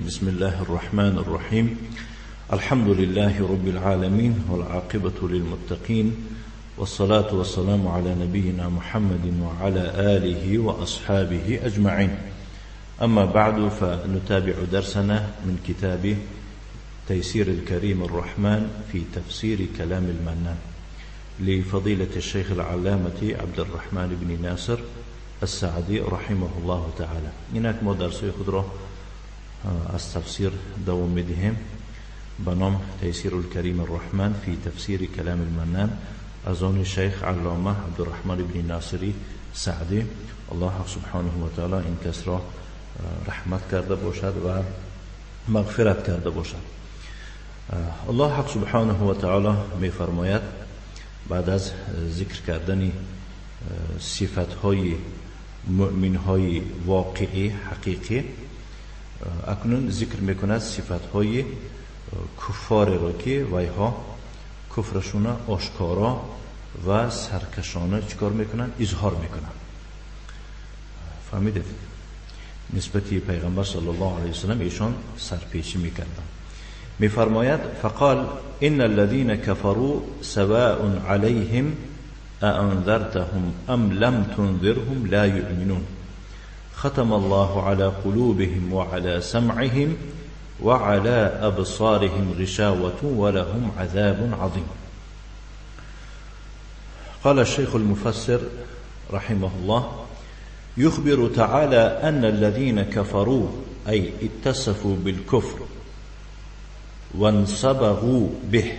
بسم الله الرحمن الرحيم. الحمد لله رب العالمين، والعاقبة للمتقين، والصلاة والسلام على نبينا محمد وعلى آله وأصحابه أجمعين. أما بعد، فنتابع درسنا من كتاب تيسير الكريم الرحمن في تفسير كلام المنان لفضيلة الشيخ العلامة عبد الرحمن بن ناصر السعدي رحمه الله تعالى. اینک ما درس‌های خود را از تفسیر دوام میدهیم به نام تيسير الكريم الرحمن في تفسير كلام المنان از آن شیخ علامه عبدالرحمن بن ناصری سعدی. الله سبحانه و تعالی این کس را رحمت کرده باشد و مغفرت کرده باشد. الله حق سبحانه و تعالی می فرماید بعد از ذکر کردن صفت های مؤمن های واقعی حقیقی، اکنون ذکر میکند صفت های کفار را که ویها کفرشون آشکارا و سرکشانه چیکار میکنن؟ اظهار میکنن. فهمیدید؟ نسبتی پیغمبر صلی الله علیه وسلم ایشان سرپیچی میکردن. میفرماید: فقال ان الذين كفروا سواء عليهم أأنذرتهم أم لم تنذرهم لا يؤمنون، ختم الله على قلوبهم وعلى سمعهم وعلى أبصارهم غشاوة ولهم عذاب عظيم. قال الشيخ المفسر رحمه الله: يخبر تعالى أن الذين كفروا، أي اتصفوا بالكفر وانصبغوا به،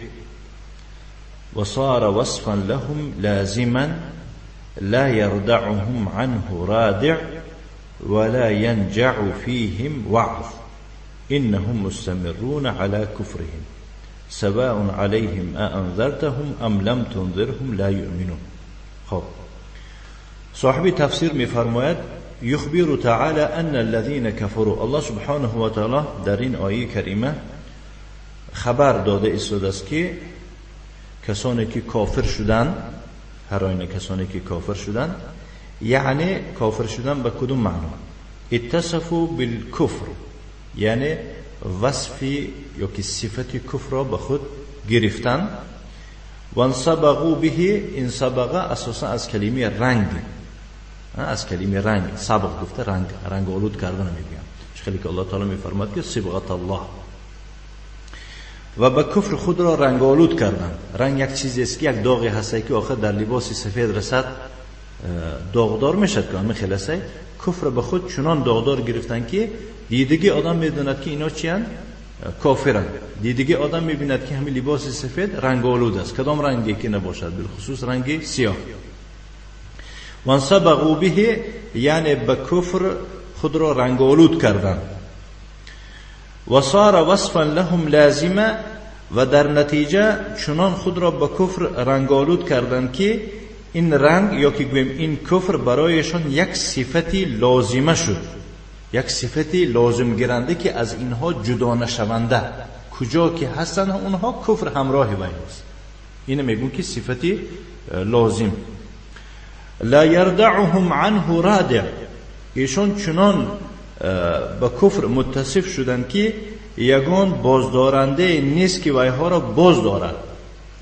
وصار وصفا لهم لازما لا يردعهم عنه رادع ولا ينجع فيهم وعظ، إنهم مستمرون على كفرهم، سواء عليهم أأنذرتهم أم لم تنذرهم لا يؤمنون. خب، صاحب تفسیر میفرماید: يخبر تعالى أن الذين كفروا. الله سبحانه و تعالی در این آیه کریمه خبر داده ایستاده است که کسانی که کافر شدن، هر آینه کسانی که کافر شدن، یعنی کافر شدن به کدوم معنا؟ اتصفوا بالکفر، یعنی وصفی یا که صفت کفر را به خود گرفتن. و انصبغوا به. انصبغ اساسا از کلمه رنگ، از کلمه رنگ، صبغ گفته رنگ، رنگ آلود کردن میگویم. خیلی که الله تعالی میفرماد که صبغت الله. و به کفر خود را رنگ آلود کردن. رنگ یک چیزی است که یک داغی هست که آخر در لباس سفید رسد داغدار میشد که همه خلاصه کفر به خود چنان داغدار گرفتن که دیدگی آدم میدوند که اینا چیان؟ کافرن. دیدگی آدم میبیند که همین لباس سفید رنگ آلود است، کدام رنگی که نباشد، بالخصوص رنگ سیاه. و انصبغوا به، یعنی به کفر خود را رنگ آلود کردن. و صار وصفا لهم لازمه، و در نتیجه چنان خود را به کفر رنگ آلود کردند که این رنگ یا که گویم این کفر برایشان یک صفتی لازمه شد، یک صفتی لازم گیرنده که از اینها جدا نشونده. کجا که هستن اونها کفر همراه وی است. اینو میگون که صفتی لازم. لا یردعهم عنه رادع. ایشان چنان به کفر متصف شدند که یگان بازدارنده نیست که ویها را باز دارد.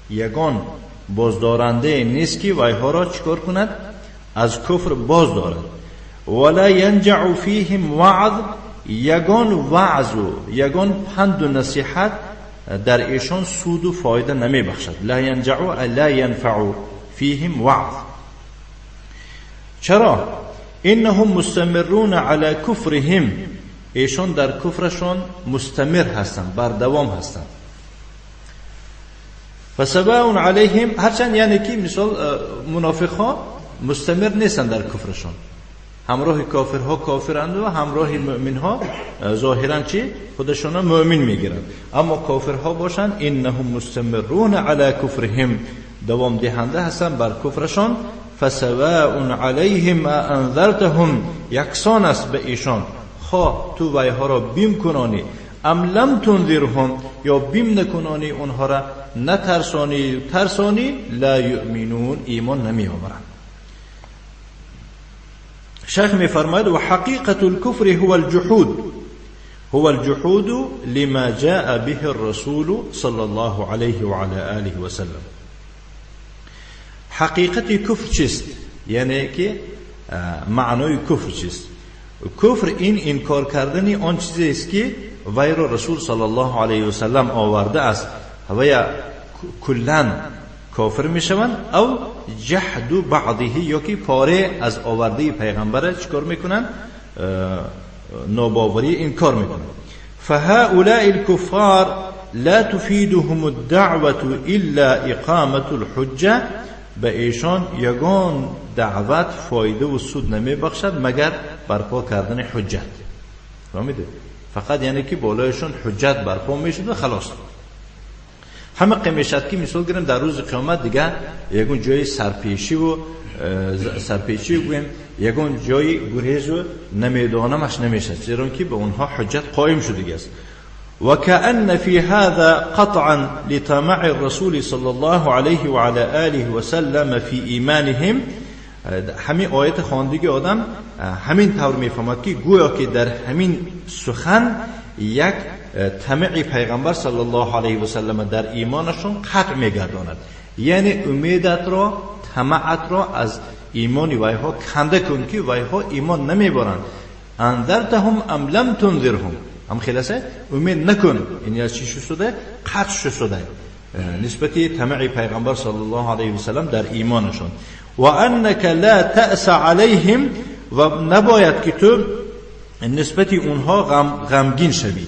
یگان بازدارنده نیست که ویها را چیکار کند؟ از کفر باز دارد. ولا ینجع فیهم وعظ. یگان وعظ و یگان پند و نصیحت در ایشان سود و فایده نمی بخشد. لا ینجع، لا ینفع فیهم وعظ. چرا؟ انهم مستمرون علی کفرهم. ایشان در کفرشان مستمر هستند، بر دوام هستند. فسواء علیهم، هرچند یعنی که مثال منافق ها مستمر نیستند در کفرشان، همراه کافرها کافرند و همراه مؤمن ها ظاهرا چی؟ خودشان مؤمن میگیرند. اما کافرها باشند، انهم مستمرون علی کفرهم، دوام دهنده هستند بر کفرشان. فسواء علیهم انذرتهم، یکسان است به ایشان خواه تو ویها را بیم کنانی، ام لم تنذرهم، یا بیم نکنانی، اونها را نترسانی ترسانی، لا یؤمنون، ایمان نمی آورند. شیخ میفرماید: و حقیقت الكفر هو الجحود. هو الجحود لما جاء به الرسول صلى الله عليه وعلى آله وسلم. حقیقت کفر چیست؟ یعنی که معنای کفر چیست؟ کفر این انکار کردن آن چیزی است که وی را رسول صلی الله علیه وسلم آورده است و یا کلا کافر میشوند، او جحد بعضه، یا که پاره از آورده پیغمبر چیکار میکنند؟ ناباوری انکار میکنند. فهؤلاء الكفار لا تفيدهم الدعوة إلا إقامة الحجة. به ایشان یگان دعوت فایده و سود نمیبخشد مگر برپا کردن حجت. فهمیده؟ فقط یعنی که بالایشون حجت برپا میشد و خلاص. همه قمیشد که مثال گیریم در روز قیامت دیگه یگون جای سرپیچی و سرپیچی گویم یگون جای گریز و نمیدانمش نمیشد، زیرا که به اونها حجت قایم شده است. وكأن في هذا قطعا لطمع الرسول صلى الله عليه وعلى آله وسلم في إيمانهم. همین آیت خواندگی آدم همین طور میفهمد که گویا که در همین سخن یک طمع پیغمبر صلی الله علیه و سلم در ایمانشون قطع میگرداند، یعنی امیدت را، طمعت را از ایمان ویها کنده کن که ویها ایمان نمیبرند. انذرتهم ام لم تنذرهم، هم خلاصه امید نکن، این از چی شده؟ قطع شده نسبت طمع پیغمبر صلی الله علیه و سلم در ایمانشون. و انک لا تأس علیهم، و نباید که تو نسبت اونها غمگین شوی.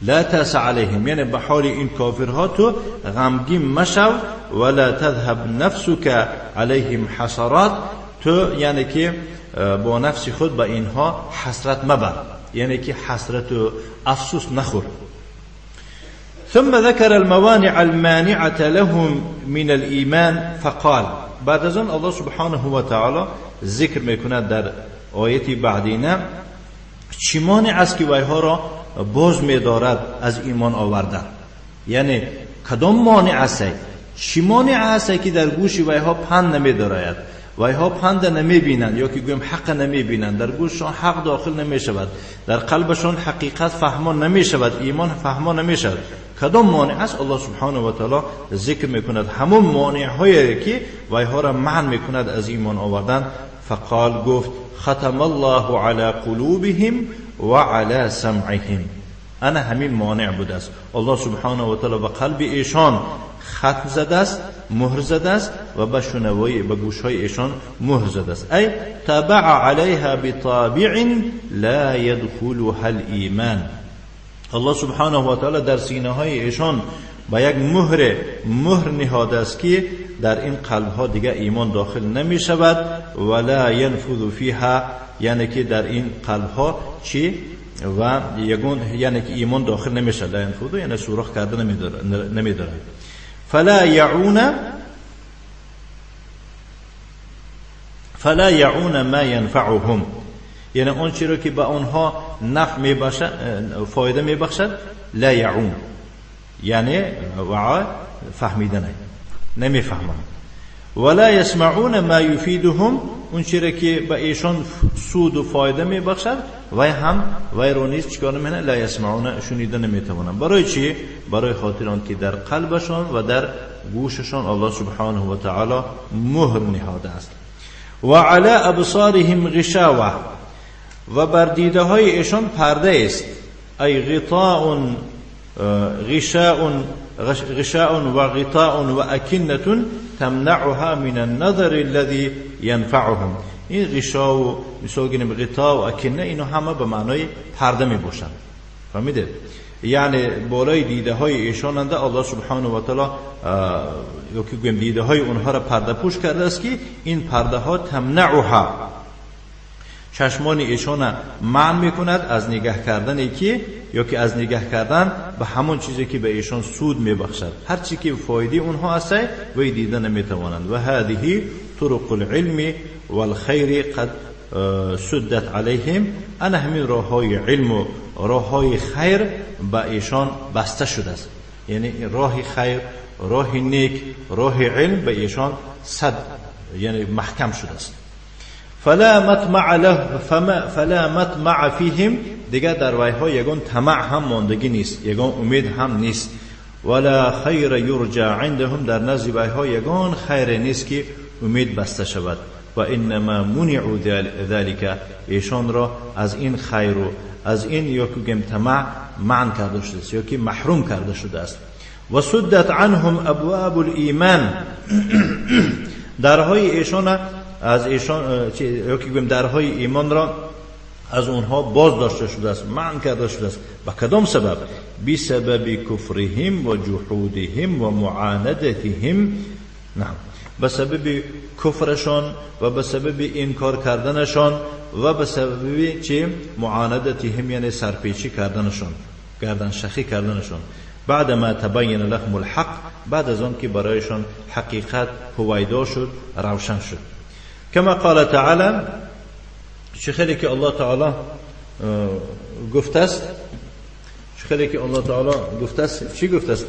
لا تأس علیهم یعنی به حال این کافرها تو غمگین مشو. ولا تذهب نفسك علیهم حسرات، تو یعنی که با نفس خود به اینها حسرت مبر، یعنی که حسرت و افسوس نخور. ثم ذكر الموانع المانعة لهم من الإيمان فقال. بعد از آن الله سبحانه و تعالی ذکر میکند در آیت بعدینه چی مانع است که ویها را باز میدارد از ایمان آوردن، یعنی کدام مانع است؟ چی مانع است که در گوش ویها پند نمیدارد، ویها پند نمیبینند یا که گویم حق نمیبینند، در گوششان حق داخل نمیشود، در قلبشان حقیقت فهمان نمیشود، ایمان فهمان نمیشود. کدام مانع است؟ الله سبحانه و تعالی ذکر میکند همون مانع هایی که ویها را منع میکند از ایمان آوردن. فقال، گفت ختم الله علی قلوبهم و علی سمعهم. انا همین مانع بوده است. الله سبحانه و تعالی به قلب ایشان ختم زده است، مهر زده است و به شنوایی به گوشهای ایشان مهر زده است. ای تبع علیها بطابع لا يدخلها الایمان. الله سبحانه و تعالی در سینه های ایشان با یک مهر نهاده است که در این قلب ها دیگه ایمان داخل نمی شود. ولا ينفذ فيها، یعنی که در این قلب ها چی و یگون، یعنی که ایمان داخل نمی شود. لا ينفذ یعنی سوراخ کرده نمی داره. فلا يعون ما ينفعهم، یعنی اون چی رو که به آنها نفع میبخشد، فایده میبخشد. لا يعون یعنی وعا فهمیدن، نمیفهمند. ولا يسمعون ما يفيدهم، اون چی رو که به ایشان سود و فایده میبخشد وی هم وی رو نیز چیکار میکنه؟ لا يسمعون، شنیده نمیتوانند. برای چی؟ برای خاطر آن که در قلبشان و در گوششان الله سبحانه و تعالی مهر نهاده است. و علی ابصارهم غشاوه، و بر دیده های ایشان پرده است. ای غطاء غشاء غشاء و غطاء و اکنة تمنعها من النظر الذي ينفعهم. این غشا و مثال گیریم غطا و اکنه، اینا همه به معنای پرده می باشند. فهمیده؟ یعنی بالای دیده های ایشان انده الله سبحانه و تعالی یا که گویم دیده های اونها را پرده پوش کرده است که این پرده ها تمنعها، چشمان ایشان منع میکند از نگاه کردن که یا که از نگاه کردن به همون چیزی که به ایشان سود میبخشد، هر چی که فایده اونها است وی دیده نمیتوانند. و هذه طرق العلم والخیر قد سدت علیهم، انا همین راه های علم و راه های خیر به ایشان بسته شده است. یعنی راه خیر، راه نیک، راه علم به ایشان صد، یعنی محکم شده است. فلا مطمع له فلا مطمع فيهم دیگر در ویها یگان طمع هم ماندگی نیست، یگان امید هم نیست. ولا خیر یرجى عندهم، در نزد ویها یگان خیر نیست که امید بسته شود. و انما منعوا ذلك، ایشان را از این خیر و از این یا که طمع منع کرده شده است یا که محروم کرده شده است. و سدت عنهم ابواب الایمان، درهای ایشان از ایشان یا که درهای ایمان را از اونها باز داشته شده است، منع کرده شده است. به کدام سبب؟ بسبب کفرهم و جحودهم و معاندتهم. نعم، به سبب کفرشان و به سبب انکار کردنشان و به سبب چه؟ معاندتهم، یعنی سرپیچی کردنشان، گردن شخی کردنشان. بعد ما تبین لهم الحق، بعد از آن که برایشان حقیقت هویدا شد، روشن شد. کما قال تعالی، چه خیلی که الله تعالی گفته است، چه خیلی که الله تعالی گفته است، چی گفته است؟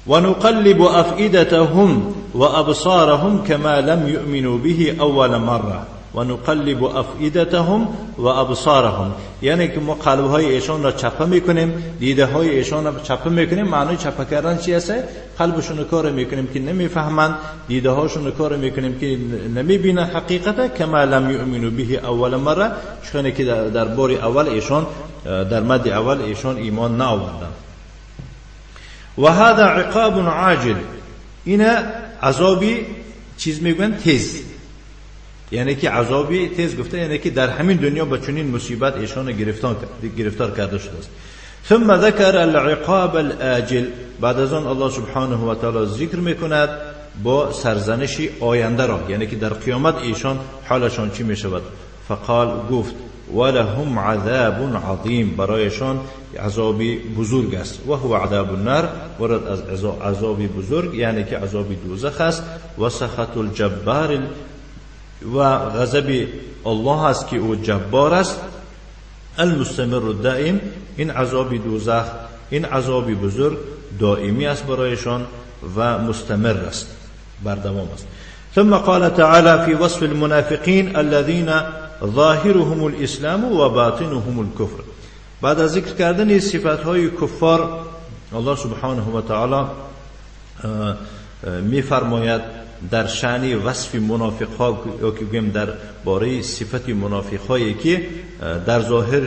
ونقلب أفئدتهم وأبصارهم كما لم يؤمنوا به أول مرة. ونقلب أفئدتهم وأبصارهم، یعنی که ما قلب‌های ایشان را چپه میکنیم، دیده های ایشان را چپه میکنیم. معنای چپه کردن چی است؟ قلبشون رو کار میکنیم که نمیفهمند، دیده هاشون رو کار میکنیم که نمیبینن حقیقت. کما لم یؤمنوا به اول مره، چون که در بار اول ایشان، در مد اول ایشان ایمان نآوردند. و هذا عقاب عاجل، این عذابی چیز میگن تیز، یعنی که عذابی تیز گفته، یعنی که در همین دنیا با چنین مصیبت ایشان گرفتار کرده شده است. ثم ذکر العقاب الآجل، بعد از آن الله سبحانه و تعالی ذکر میکند با سرزنش آینده را، یعنی که در قیامت ایشان حالشان چی میشود. فقال، گفت ولهم عذاب عظیم، برایشان عذابی بزرگ است. و هو عذاب النار، ورد از عذاب بزرگ یعنی که عذاب دوزخ است. و سخط الجبار، و غضب الله است که او جبار است. المستمر الدائم، این عذاب دوزخ، این عذاب بزرگ دائمی است برایشان و مستمر است، بردوام است. ثم قال تعالى في وصف المنافقين الذين ظاهرهم الاسلام و باطنهم الكفر. بعد از ذکر کردن صفات های کفار، الله سبحانه و تعالی میفرماید در شأن وصف منافق ها، یا که گویم در باره صفت منافق هایی که در ظاهر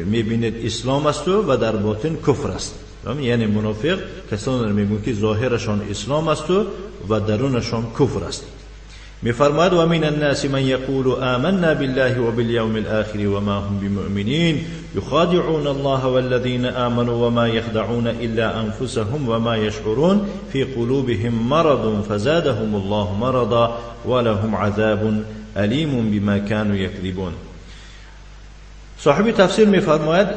میبینید اسلام است و در باطن کفر است. یعنی منافق کسانی را میگویند که ظاهرشان اسلام است و درونشان کفر است. میفرماید و من الناس من یقول آمنا بالله وباليوم الآخر وما هم بمؤمنین يخادعون الله والذین آمنوا وما يخدعون إلا أنفسهم وما يشعرون في قلوبهم مرض فزادهم الله مرضا ولهم عذاب أليم بما كانوا يكذبون. صاحب تفسیر میفرماید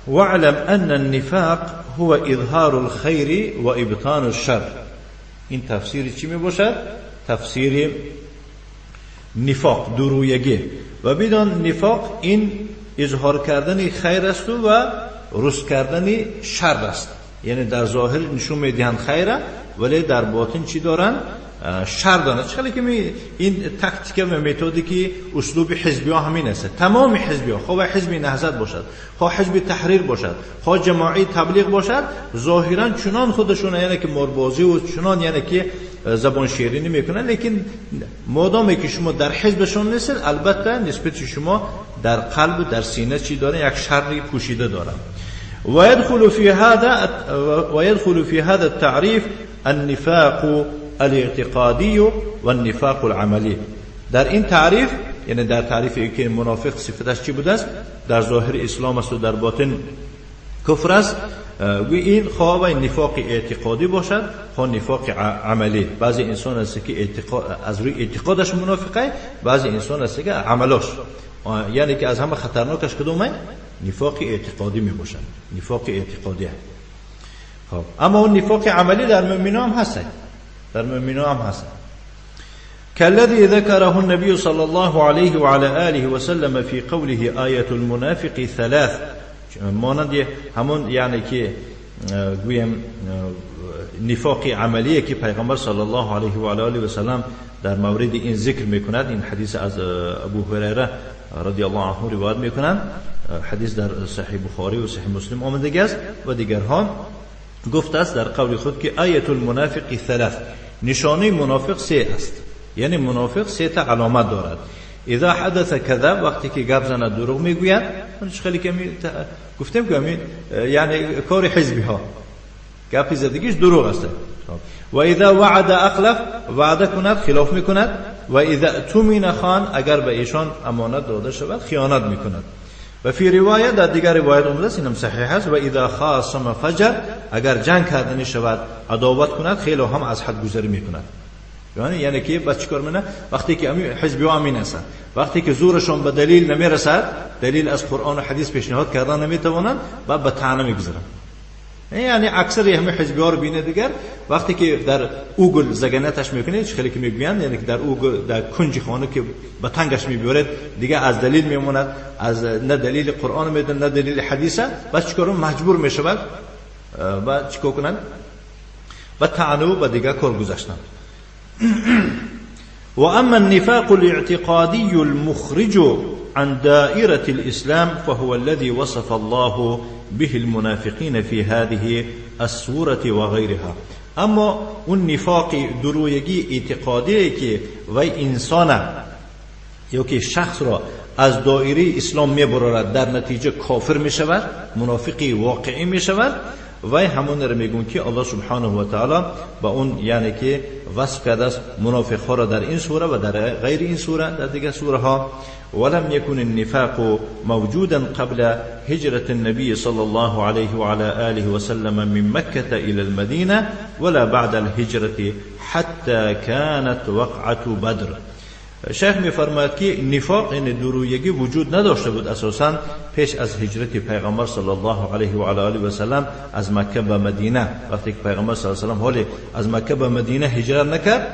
واعلم أن النفاق هو إظهار الخير وإبطان الشر. این تفسیر چی میباشد؟ تفسیر نفاق، درویگی. و بدان نفاق این اظهار کردن خیر است و رست کردن شر است. یعنی در ظاهر نشون میدهند خیره ولی در باطن چی دارن؟ شر دارن. چه که این تاکتیک و متدی که اسلوب حزبی ها همین است. تمام حزبی ها، خواه حزب نهضت باشد، خواه حزب تحریر باشد، خواه جماعی تبلیغ باشد، ظاهرا چنان خودشون یعنی که ماربازی و چنان یعنی که زبان شیرینی میکنن، لیکن مادامی که شما در حزبشون نیستید، البته نسبت شما در قلب و در سینه چی دارن؟ یک شری پوشیده دارن. و يدخل في هذا التعریف النفاق الاعتقادی والنفاق العملی. در این تعریف، یعنی در تعریف که منافق صفتش چی بوده است؟ در ظاهر اسلام است و در باطن کفر است. این خواه نفاق اعتقادی باشد، خواه نفاق عملی. بعضی انسان است که از روی اعتقادش منافقه، بعضی انسان است که عملاش، یعنی که از همه خطرناکش کدومه؟ نفاق اعتقادی می باشد، نفاق اعتقادی. خب اما اون نفاق عملی در مؤمنان هم هست، در مؤمنان هم هست. كالذي ذكره النبي صلى الله عليه وعلى آله وسلم في قوله آية المنافق ثلاث. مانند همون یعنی که گویم نفاق عملیه که پیغمبر صلی الله علیه و آله و سلم در مورد این ذکر میکند. این حدیث از ابو هریره رضی الله عنه روایت میکنند، حدیث در صحیح بخاری و صحیح مسلم آمده است و دیگرها، گفته است در قول خود که آیت المنافق ثلاث، نشانه منافق سه است، یعنی منافق سه تا علامت دارد. اذا حدث کذب، وقتی که گپ زند دروغ میگوید. خیلی کمی گفتیم که یعنی کار حزبی ها گپی زدگیش دروغ است. و اذا وعد اخلف، وعده کند خلاف میکند. و اذا اؤتمن خان، اگر به ایشان امانت داده شود خیانت میکند. و فی روایت، در دیگر روایت آمده است، اینم صحیح است، و اذا خاصم فجر، اگر جنگ کردنی شود عداوت کند خیلی هم از حد گذری میکند. یعنی که بس چیکار منه وقتی که حزبی ها امین هستند، وقتی که زورشان به دلیل نمیرسد، دلیل از قرآن و حدیث پیشنهاد کردن نمیتوانند و به طعنه میگذرند. یعنی اکثر همه حزبی ها رو بینه دیگر وقتی که در اوگل زگنتش میکنه، خیلی که میگویند، یعنی که در اوگل در کنج خانه که به تنگش میبرد دیگه از دلیل میموند، از نه دلیل قرآن میده نه دلیل حدیثه، بس چیکار مجبور میشود و چیکار کنند و طعنه و دیگه کار گذاشتن. و اما النفاق الاعتقادي المخرج عن دائرة الإسلام فهو الذي وصف الله به المنافقين في هذه السورة وغيرها. اما اون نفاق درویگی اعتقادی که وی انسان یا که شخص را از دایره اسلام میبرارد، در نتیجه کافر میشود، منافقی واقعی میشود، وی همون رو میگون که الله سبحانه و تعالی با اون یعنی که وصف کرده است منافق ها را در این سوره و در غیر این سوره، در دیگر سوره ها. ولم يكن النفاق موجودا قبل هجرة النبي صلى الله عليه وعلى آله وسلم من مكة إلى المدينة ولا بعد الهجرة حتى كانت وقعة بدر. شیخ می‌فرماید که نفاق یعنی درویگی وجود نداشته بود اساساً پیش از هجرت پیغمبر صلی الله علیه و علی آله و سلم از مکه به مدینه. وقتی که پیغمبر صلی الله علیه و سلم حال از مکه به مدینه هجرت نکرد،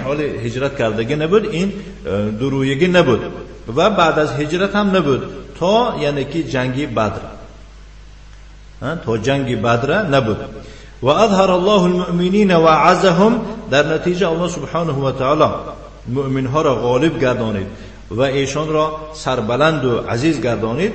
حال هجرت کردگی نبود، این درویگی نبود و بعد از هجرت هم نبود تا یعنی که جنگ بدر، تا جنگ بدر نبود. و اظهر الله المؤمنین و اعزهم، در نتیجه الله سبحانه و تعالی مؤمن ها را غالب گردانید و ایشان را سربلند و عزیز گردانید.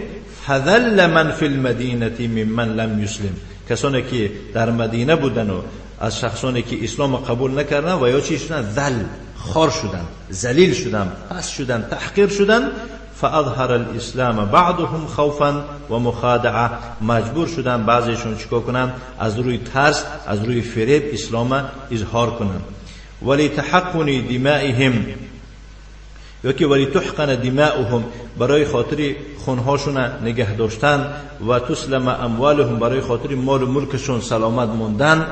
فذل من فی المدینه ممن لم یسلم، کسانی که در مدینه بودن و از شخصانی که اسلام قبول نکردن و یا چی شدن، ذل، خار شدن، ذلیل شدن، پس شدن، تحقیر شدن. فاظهر الاسلام بعضهم خوفا و مخادعه، مجبور شدن بعضیشون چیکار کنن، از روی ترس، از روی فریب اسلام اظهار کنن. ولتحقن دمائهم، یا که ولتحقن دماؤهم، برای خاطر خونهاشون نگه داشتن، و تسلم اموالهم، برای خاطر مال و ملکشون سلامت موندن.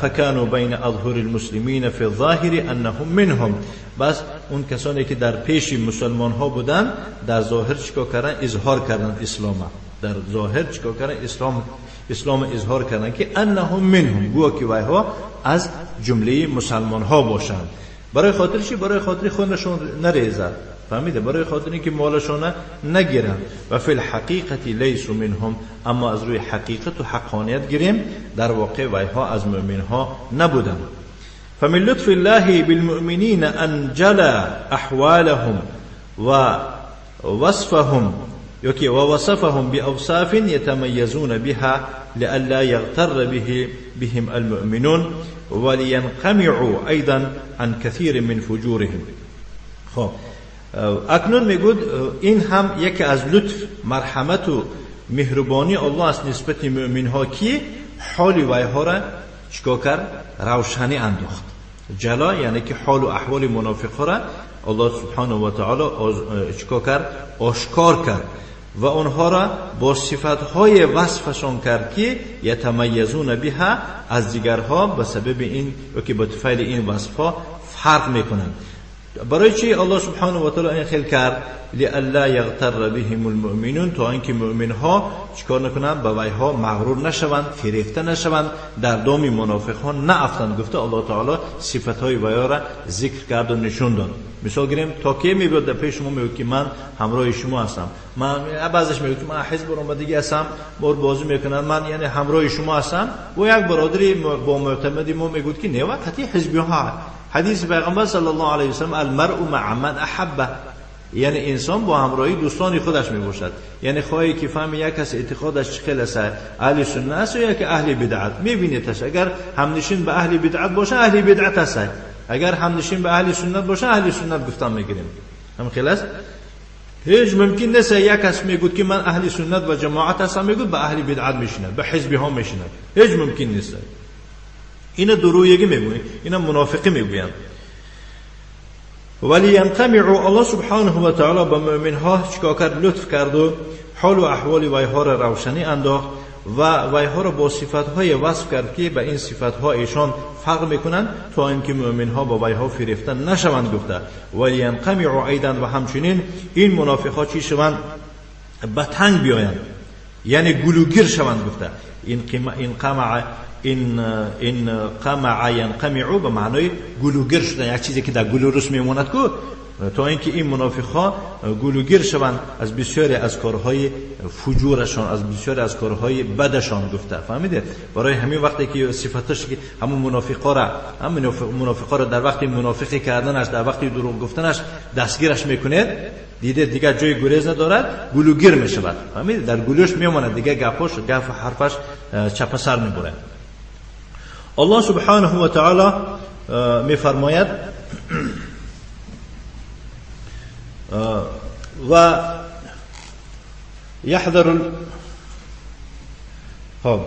فکانوا بین اظهر المسلمین فی الظاهر انهم منهم، بس اون کسانی که در پیش مسلمان ها بودن در ظاهر چیکار کردن، اظهار کردن اسلام، در ظاهر چیکار کردن، اسلام اظهار کردن که انهم منهم، گویا که وایها از جمله مسلمان ها باشند. برای خاطر چی؟ برای خاطر خونشون نریزد، فهمیده، برای خاطر اینکه مالشون نگیرن. و فی الحقیقت لیسوا منهم، اما از روی حقیقت و حقانیت گیریم در واقع وایها از مؤمن ها نبودن. فمن لطف الله بالمؤمنین ان جلا احوالهم و وصفهم، یکی و وصفهم باوصاف يتميزون بها لئلا يغتر بهم المؤمنون ولينقمعوا ايضا عن كثير من فجورهم. خب اکنون میگود این هم یکی از لطف، مرحمت و مهربانی الله است نسبت مؤمن ها که حال وایها را چیکار کرد، روشنی انداخت. جلا یعنی که حال و احوال منافق ها را الله سبحانه و تعالی چیکار کرد، آشکار کرد و آنها را با صفتهای وصفشان کرد که یتمیزون بها، از دیگرها به سبب این یا که به طفیل این وصفها فرق میکنند. برای چی الله سبحانه و تعالی این خیل کرد؟ لئلا یغتر بهم المؤمنون، تا اینکه مؤمن ها چیکار نکنند، به ویها مغرور نشوند، فریفته نشوند، در دام منافق ها نیفتند. گفته الله تعالی صفت های ویها را ذکر کرد و نشون داد. مثال گیریم تا کی میبود در پیش شما میگه که من همراه شما هستم، من بعضیش میگه که من حزب برآمدگی هستم، بار بازی میکنم، من یعنی همراه شما هستم. و یک برادری با معتمدی ما میگفت که نه وقتی حزبی ها، حدیث پیغمبر صلی الله علیه و سلم المرء مع من احبه، یعنی انسان با همراهی دوستان خودش می باشد. یعنی خواهی که فهم یک کس اعتقادش چه خیلی است، اهل سنت است یا که اهل بدعت، میبینیدش. اگر همنشین به اهل بدعت باشه اهل بدعت است، اگر همنشین به اهل سنت باشه اهل سنت گفتن میگیریم. هم خیلی است. هیچ ممکن نیست یک کس میگوید که من اهل سنت و جماعت هستم، میگوید به اهل بدعت میشیند، به حزبی ها میشیند. هیچ ممکن نیست. اینا درویگی میگویند، اینا منافقی میگویند. ولی ینقمع الله سبحانه و تعالی به مؤمن ها چیکار کرد؟ لطف کرد و حال و احوال ویها را روشنی انداخت و ویها را با صفتهای وصف کرد که به این صفتها ایشان فرق میکنند تا اینکه مؤمن ها با ویها فریفته نشوند گفته. ولی ینقمع ایضا، و همچنین این منافق ها چی شوند؟ به تنگ بیایند، یعنی گلوگیر شوند گفته. این قمع این قمع ینقمع به معنای گلوگیر شدن، یک چیزی که در گلو رس میماند کو، تا اینکه این منافق ها گلوگیر شوند از بسیاری از کارهای فجورشان، از بسیاری از کارهای بدشان گفته. فهمیده؟ برای همین وقتی که صفتش که همون منافقا را، هم منافقا را در وقتی منافقی کردنش، در وقتی دروغ گفتنش دستگیرش میکنه، دیده دیگه جای گریز ندارد، گلوگیر میشود. فهمیده؟ در گلوش میماند دیگه، گپاش گپ حرفش چپ سر میبره. الله سبحانه و تعالی میفرماید و یحذر خب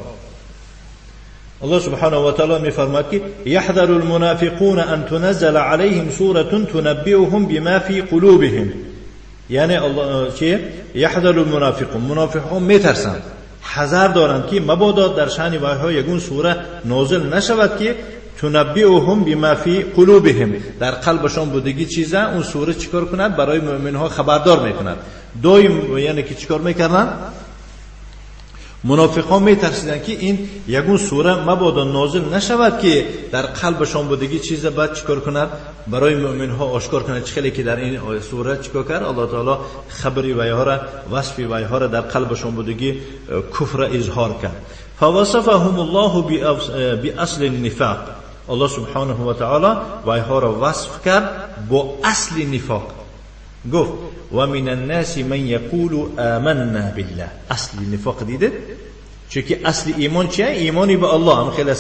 الله سبحانه و تعالی میفرماید که یحذر المنافقون ان تنزل علیهم سورة تنبئهم بما فی قلوبهم. یعنی الله چی؟ یحذر المنافقون، منافقون میترسند، حذر دارند که مبادا در شأن ویها یگون سوره نازل نشود که تنبئهم بما فی قلوبهم، در قلبشان بودگی چیزه اون سوره چیکار کند؟ برای مؤمن ها خبردار میکند. دایم یعنی که چیکار میکردن؟ منافقان میترسیدند که این یگون سوره مبادا نازل نشود که در قلبشان بودگی چیزه بعد چیکار کند؟ برای مؤمن ها آشکار کند. چه که در این سوره چیکار کرد؟ الله تعالی خبری ویها را، وصفی ویها را در قلبشان بودگی کفر اظهار کرد. فوصفهم الله باصل النفاق. الله سبحانه و تعالی ویها را وصف کرد با اصل نفاق. گفت و من الناس من یقول آمنا بالله. اصل نفاق دیده؟ چون که اصل ایمان چیه؟ ایمانی به الله هم خیلی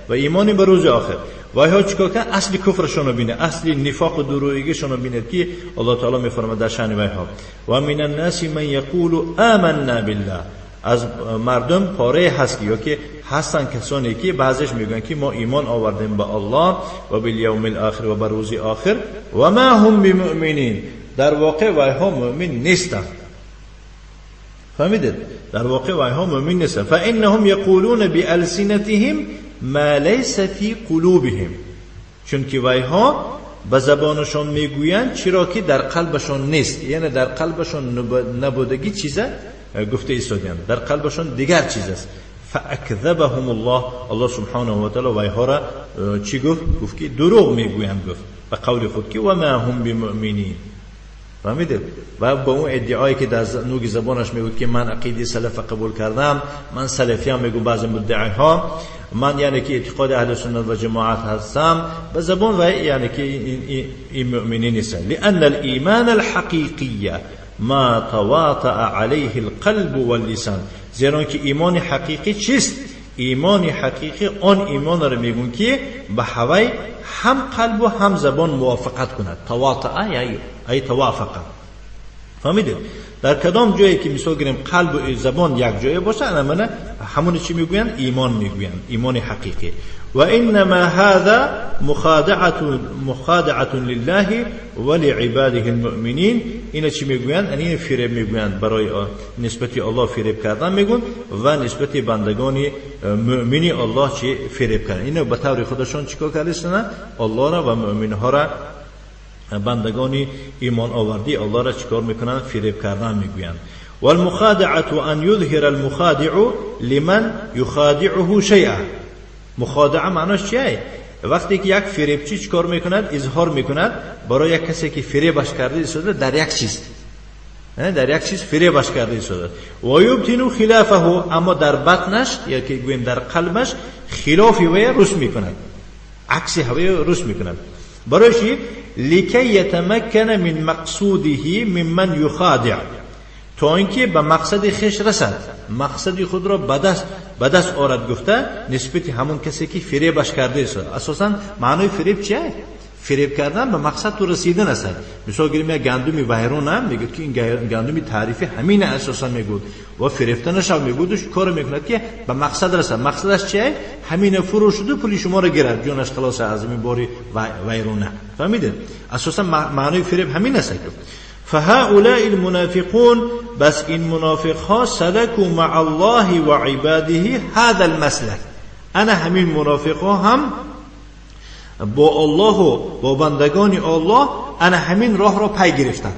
و ایمانی به روز آخر. ویها چیکار کرد؟ اصل کفرشون رو بینه، اصل نفاق و درویگیشون رو بینه که الله تعالی میفرماید در شأن ویها و من الناس من یقول آمنا بالله. از مردم پاره هست یا که هستن کسانی که بعضیش میگن که ما ایمان آوردیم به الله و بالیوم الاخر و به روز آخر و ما هم بمؤمنین. در واقع ویها مؤمن نیستند. فهمیدید؟ در واقع ویها مؤمن نیستند. فانهم یقولون بالسنتهم ما لیس فی قلوبهم. چون که ویها به زبانشان میگویند چرا که در قلبشان نیست، یعنی در قلبشان نبودگی چیزه گفته ایستادند، در قلبشان دیگر چیز است. فاکذبهم الله. الله سبحانه و تعالی ویها را چی گفت؟ گفت که دروغ میگویند. گفت به قول خود که و ما هم بمؤمنین. فهمیدید؟ و با اون ادعایی که در نوک زبانش میگوید که من عقیده سلف قبول کردم، من سلفی هم میگو، بعضی مدعی ها من یعنی که اعتقاد اهل سنت و جماعت هستم، به زبان و یعنی که این مؤمنین نیستن. لان الایمان الحقیقی ما تواطأ علیه القلب واللسان. زیرا که ایمان حقیقی چیست؟ ایمان حقیقی آن ایمان را میگون که به هوای هم قلب و هم زبان موافقت کند. تواطأ یعنی ای توافقه. فهمیدید؟ در کدام جایی که مثال گیریم قلب و زبان یک جای باشه، انا همون چی میگویند؟ ایمان میگویند، ایمان حقیقی. و انما هذا مخادعه لله ولعباده المؤمنین. اینا چی میگویند؟ این فریب میگویند، برای نسبت الله فریب کردن میگویند و نسبت بندگان مؤمنی الله چی فریب کردن. اینا به طور خودشون چیکار کردن؟ الله را و مؤمن ها را، بندگان ایمان آوردی الله را چیکار میکنند؟ فریب کردن میگویند. والمخادعه ان یظهر المخادع لمن یخادعه شیئا. مخادعه معناش چیه؟ وقتی که یک فریبچی چیکار میکند؟ اظهار میکند برای یک کسی که فریبش کرده ایستاده در یک چیز، در یک چیز فریبش کرده ایستاده، و یبطن خلافه، اما در بطنش یا که گوییم در قلبش خلاف وی رس میکند، عکس هوی رس میکند. برای چی؟ لكي يتمكن من مقصوده ممن يخادع، تا اینکه به مقصد خیش رسد، مقصد خود را به دست آرد گفته نسبت همون کسی که فریبش کرده است. اساسا معنای فریب چیه؟ فریب کردن به مقصد تو رسیدن است. مثال گیریم یک گندمی ویرون هم میگه که این گندمی تعریفی همین اساسا میگود و فریفتنش هم میگودش کار میکند که به مقصد رسد. مقصدش چیه؟ همین فروش و پولی شما رو گیرد، جونش خلاص از این باری ویرونه. فهمیدید؟ اساسا معنای فریب همین است. فهؤلاء المنافقون، بس این منافق ها سلكوا مع الله وعباده هذا المسلك، انا همین منافق ها هم با الله و با بندگان الله انا همین راه را پی گرفتن.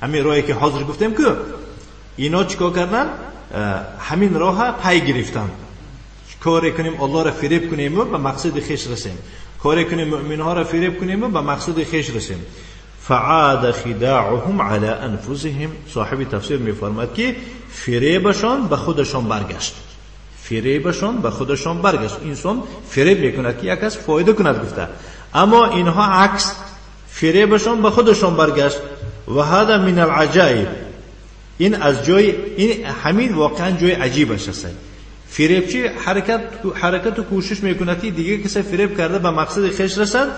همین راهی که حاضر گفتیم که اینا چیکار کردن؟ همین راه پی گرفتن. کاری کنیم الله را فریب کنیم و به مقصد خیش رسیم، کاری کنیم مؤمن ها را فریب کنیم و به مقصد خیش رسیم. فعاد خداعهم على انفسهم، صاحب تفسیر میفرماد که فریبشان به خودشان برگشت، فریبشان به خودشان برگشت. انسان فریب میکند که یک کس فایده کند گفته، اما اینها عکس، فریبشان به خودشان برگشت. و هذا من العجایب، این از جای این همین واقعا جای عجیبش است. فریبچی حرکت و کوشش میکند که دیگه کسی فریب کرده به مقصد خیش رسد،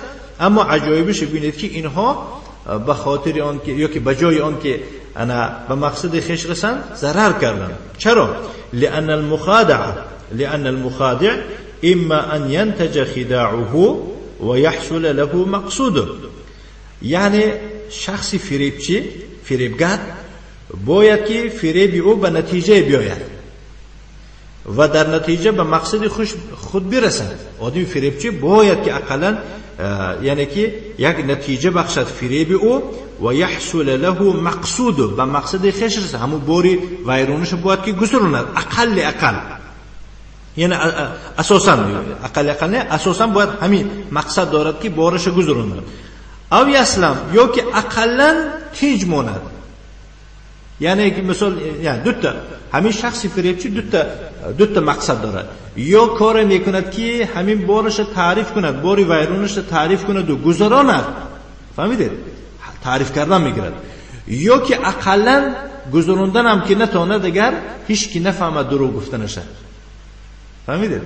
اما عجایبش ببینید که اینها به خاطر آن که یا که به جای آن که انا به مقصد خیش رسند ضرر کردن. چرا؟ لأن المخادع اما ان ينتج خداعه ويحصل له مقصوده، یعنی شخص فریبچی فریبگر باید که فریب او به نتیجه بیاید و در نتیجه به مقصد خود برسد. آدم فریبچی باید که اقلا یعنی که یک نتیجه بخشد فریب او و یحصل له مقصود، به مقصد خیش رسد. همون باری ویرونش باید که گذراند، اقل یعنی اساسا اقل نه، اساسا باید همین مقصد دارد که بارش گذراند. او یسلم، یا که اقلا تیج ماند. یعنی مثال یعنی دوتا همین شخصی فریبچی دوتا مقصد دارد، یا کار میکند که همین بارش تعریف کند، باری ویرونش تعریف کند و گذراند، فهمیدید؟ تعریف کردن میگیرد، یا که اقلا گذراندن هم که نتواند دیگر هیچ کی نفهمد دروغ گفتنش. فهمیدید؟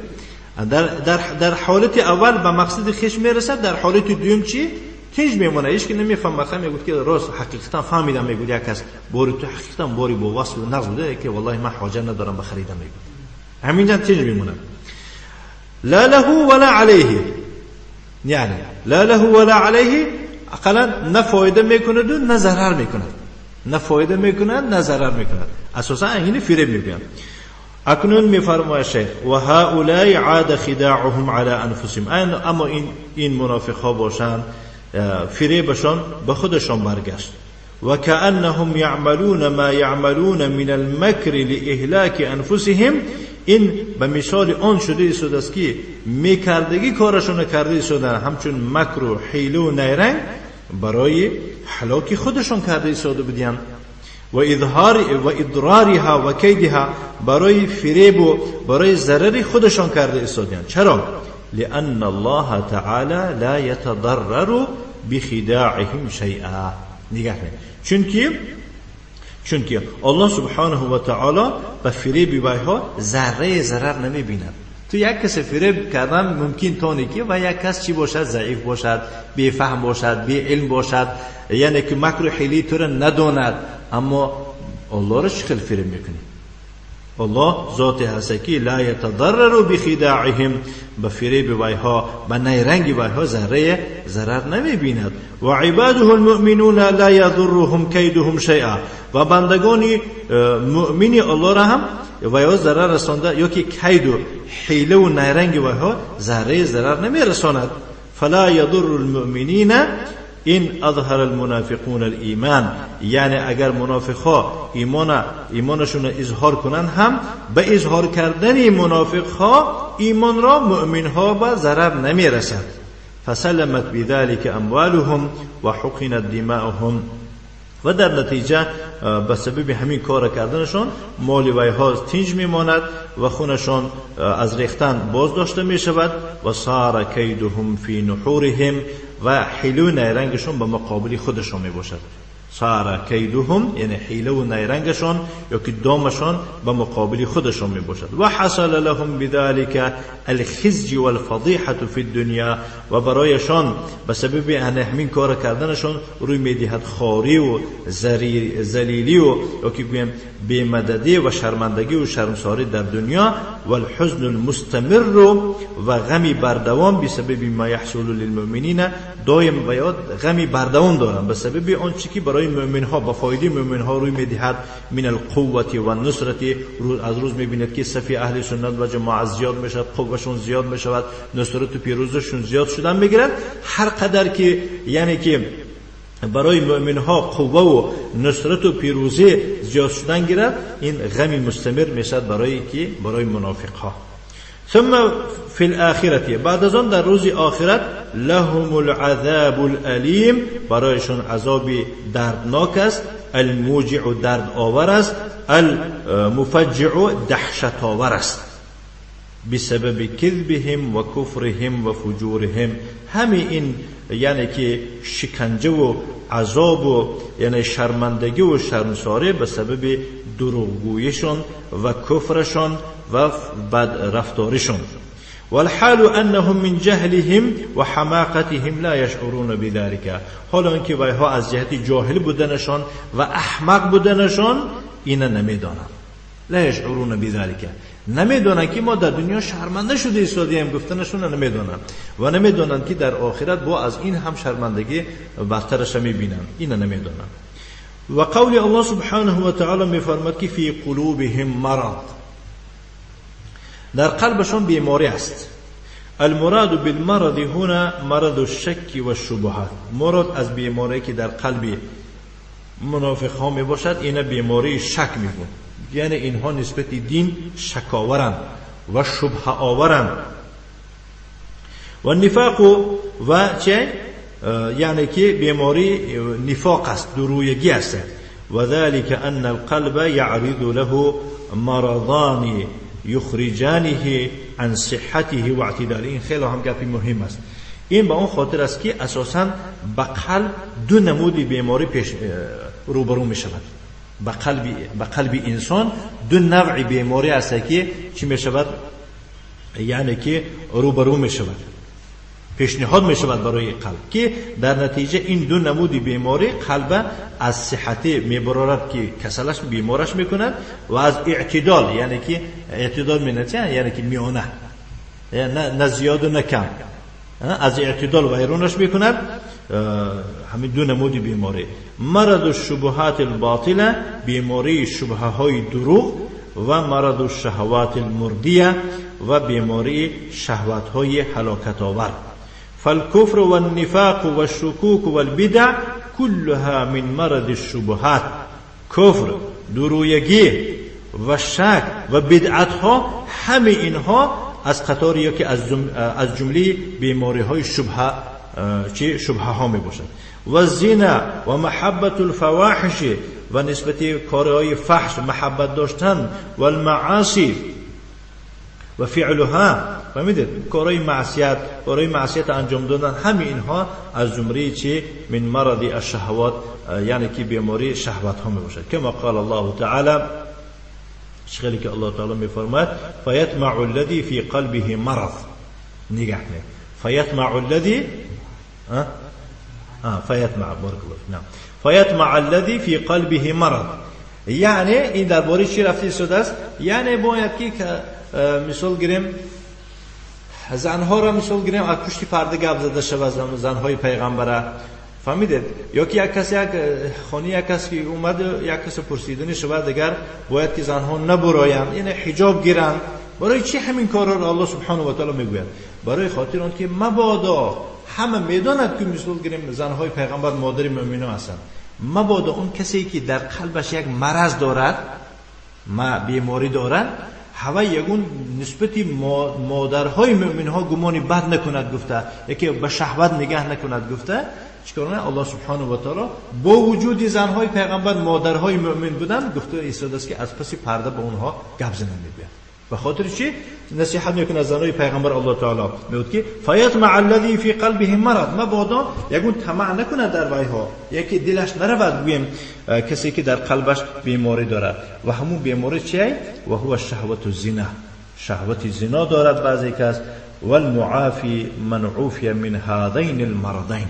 در حالت اول به مقصد خیش میرسد، در حالت دوم چی؟ تیج میمونه، هیچ کی نمیفهمد. میگفت که راست حقیقتا فهمیدم، میگفت یک کس باری تو حقیقتا باری با وصف و نقص بوده که والله من حاجت ندارم بخریدم، میگفت همینجا تیج میمونه. لا له ولا علیه، یعنی لا له ولا علیه، اقلا نه فایده میکند و نه ضرر میکند، نه فایده میکند نه ضرر میکند، اساسا این فریب میگویند. اکنون میفرماید شیخ و هؤلاء عاد خداعهم على انفسهم، اما این منافق ها باشند فریبشان به خودشان برگشت. و کأنهم یعملون ما یعملون من المکر لإهلاک انفسهم، این به مثال آن شده ایستاده است که میکردگی کارشان کرده ایستادن، همچون مکر و حیله و نیرنگ برای هلاک خودشان کرده ایستاده بودند. و اظهار و اضرارها و کیدها، برای فریب و برای ضرر خودشان کرده ایستادند. چرا؟ لأن الله تعالى لا يتضرر بخداعهم شيئا. نگاه کنید، چونکه الله سبحانه و تعالی به فریب ویها ذره ضرر نمیبیند. تو یک کس فریب کردن ممکن تانه که و یک کس چی باشد؟ ضعیف باشد، بی فهم باشد، بی علم باشد، یعنی که مکر و حیله تو را نداند، اما الله را چه خیلی فریب میکنی؟ الله ذات هست که لا یتضرر بخداعهم، به فریب ویها، به نیرنگ ویها ذره ضرر نمیبیند. و عباده المؤمنون لا یضرهم کیدهم شیئا، و بندگان مؤمن الله را هم ویها ضرر رسانده، یا که کید و حیله و نیرنگ ویها ذره ضرر نمیرساند. فلا یضر المؤمنین این اظهر المنافقون الایمان، یعنی اگر منافقها ایمانشون اظهار کنند هم به اظهار کردن منافقها ایمان را مؤمنها به ضرر نمیرسد. فسلمت بذلك اموالهم وحقنت دماؤهم، و در نتیجه به سبب همین کار کردنشان مال ویها تینج میماند و خونشان از ریختن باز داشته می شود. و صار کیدهم فی نحورهم، و حیله و نیرنگشون به مقابل خودشان می باشد. صار کیدهم یعنی حیله و نیرنگشان یا که دامشان به مقابل خودشان می باشد. و حصل لهم بذلك الخزي والفضیحة فی الدنیا، و برایشان به سبب همین کار کردنشان روی میدهد خواری و ذلیلی و یا که گویم بی‌مددی و شرمندگی و شرمساری در دنیا، و الحزن المستمر و غمی بردوام بسبب ما یحصل للمؤمنین، دایم و یاد غمی بردوام دارند به سبب آنچه که برای مؤمن ها با فایده مؤمن ها روی میدهد من القوة و النصرة. روز از روز میبیند که صف اهل سنت و جماعت زیاد میشود، قوتشون زیاد میشود، نصرت و پیروزشون زیاد شدن میگیرد. هر قدر که یعنی که برای مؤمن ها قوه و نصرت و پیروزی زیاد شدن گیرد، این غمی مستمر میشد برای که برای منافق ها. ثم فی الاخرة، بعد از آن در روز آخرت، لهم العذاب الالیم، برایشون عذاب دردناک است، الموجع درد آور است، المفجع دهشت آور است، بسبب کذبهم و کفرهم و فجورهم. همه این یعنی که شکنجه و عذاب و یعنی شرمندگی و شرمساری به سبب دروغگویشون و کفرشون و بد رفتارشون. والحال انهم من جهلهم و حماقتهم لا یشعرون بذلك، حالا اینکه ویها از جهت جاهل بودنشان و احمق بودنشان اینا نمیدانند. لا یشعرون بذلك، نمیدانند که ما در دنیا شرمنده شده ایستادیم، گفتنشون نمیدانند و نمیدانند که در آخرت با از این هم شرمندگی بدترش میبینند، اینا نمیدانند. و قول الله سبحانه و تعالی میفرماد که فی قلوبهم مرض، در قلبشون بیماری است. المراد بالمرض هنا مرض الشک و الشبهات، مراد از بیماری که در قلب منافق ها میباشد اینا بیماری شک میگون، یعنی اینها نسبت دین شکاورند و شبهه آورند. و نفاق و چه؟ یعنی که بیماری نفاق است، درویگی است. و ذلك ان القلب يعرض له مرضان یخرجانه عن صحته و اعتداله. این خیلی هم گپی مهم است. این به اون خاطر است که اساساً به قلب دو نمود بیماری پیش روبرو می شود. به قلب انسان دو نوع بیماری است که چی می شود؟ یعنی که روبرو می شود، پیشنهاد می شود برای قلب، که در نتیجه این دو نمود بیماری قلب از صحت می برارد که کسلش بیمارش می کند، و از اعتدال، یعنی که اعتدال می نتیجه یعنی که میانه، یعنی نه زیاد و نه کم، از اعتدال ویرونش می کند. همین دو نمود بیماری، مرض الشبهات الباطله، بیماری شبهه های دروغ، و مرض الشهوات المردیه، و بیماری شهوت های هلاکت آور. فالكفر والنفاق والشكوك والبدع كلها من مرض الشبهات. کفر، درویگی و شک و بدعت ها، همه اینها از قطار یا که از جمله بیماری های شبهه چه شبهه ها می باشد. و زنا و محبت الفواحش، و نسبت کارهای فحش محبت داشتن، و المعاصی و فعلها، فهمیدید، کارهای معصیت، کارهای معصیت انجام دادن، همه اینها از جمله چه من مرض الشهوات، یعنی که بیماری شهوت ها می باشد. کما قال الله تعالی، خیلی که الله تعالی میفرماید فیطمع الذی فی قلبه مرض. نگاه کنید، فیطمع الذی فیطمع، بارک الله فیک، فیطمع الذی فی قلبه مرض. یعنی این درباره چی رفته شده است؟ یعنی باید که مثال گیریم زنها را، مثال گیریم از پشت پرده گپ زده شود، زنهای پیغمبره، فهمیدید؟ یا که یک کس یک خانه یک کس که اومد یک کس پرسیدنی شود، دیگر باید که زنها نبرایند، یعنی حجاب گیرند. برای چی همین کارا را الله سبحانه و تعالی میگوید؟ برای خاطر آن که مبادا همه میداند که مثال گیریم زنهای پیغمبر مادر مؤمنان هستند، مبادا اون کسی که در قلبش یک مرض دارد، ما بیماری دارد، هوا یگون نسبت مادرهای مؤمن ها گمان بد نکند گفته، یکی به شهوت نگاه نکند گفته. چیکار نه؟ الله سبحانه و تعالی با وجود زنهای پیغمبر مادرهای مؤمن بودن گفته ایستاده است که از پس پرده به اونها گپ زنن میگوید. به خاطر چی نصیحت میکنه از زنای پیغمبر الله تعالی؟ میگه که فیطمع الذی فی قلبه مرض، مبادا یگون طمع نکنه در ویها، یکی دلش نرود گویم کسی که در قلبش بیماری دارد و همون بیماری چیه؟ و هو شهوت الزنا، شهوت زنا دارد بعضی کس. والمعافی من عوفی من هذین المرضین،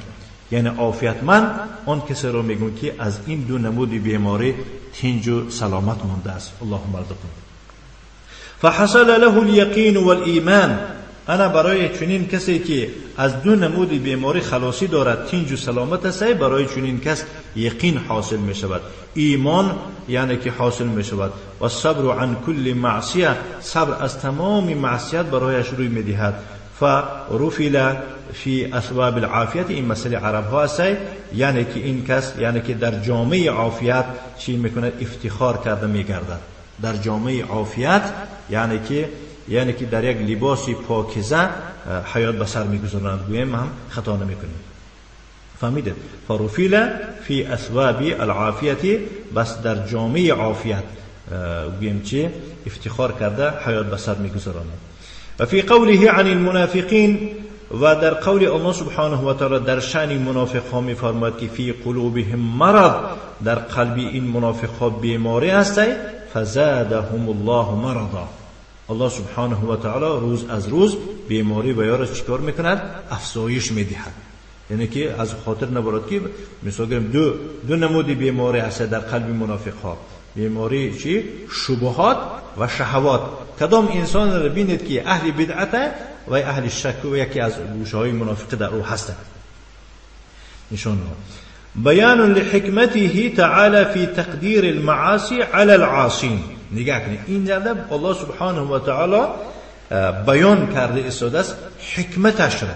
یعنی عافیتمند آن کسی رو میگون که از این دو نمود بیماری تنج و سلامت مانده است. اللهم ارزقنا. فحصل له اليقین والایمان، انا برای چنین کسی که از دو نمود بیماری خلاصی دارد، تنج و سلامت است، برای چنین کس یقین حاصل می شود، ایمان یعنی که حاصل می شود. و صبر عن کل معصیه، صبر از تمام معصیت برایش روی می دهد. فرفل فی اثواب العافیت، این مسئله عرب ها است، یعنی که این کس یعنی که در جامعه عافیت چی میکند؟ افتخار کرده میگردد. در جامعه عافیت یعنی که در یک لباس پاکیزه حیات به سر میگذارند، گویم هم خطا نمیکنیم. فهمیده؟ فرفیل فی اثواب العافیت، بس در جامعه عافیت گویم چی افتخار کرده حیات به سر میگذارند. و فی قوله عن المنافقین، و در قول الله سبحانه و تعالی در شأن منافق ها میفرماید که فی قلوبهم مرض، در قلب این منافق ها بیماری است. فزادهم الله مرضا، الله سبحانه و تعالی روز از روز بیماری و یارا چیکار میکند؟ افزایش میدهد. یعنی که از خاطر نبرد که مثلا دو نمود بیماری است در قلب منافق ها، بیماری چی؟ شبهات و شهوات. کدام انسان را بینید که اهل بدعت و اهل شک و یکی از گوشه های منافق در او هستند. نشان بیان لحکمته تعالی فی تقدیر المعاصی علی العاصین. نگاه کنید اینجا الله سبحانه و تعالی بیان کرده ایستاده است حکمتش را،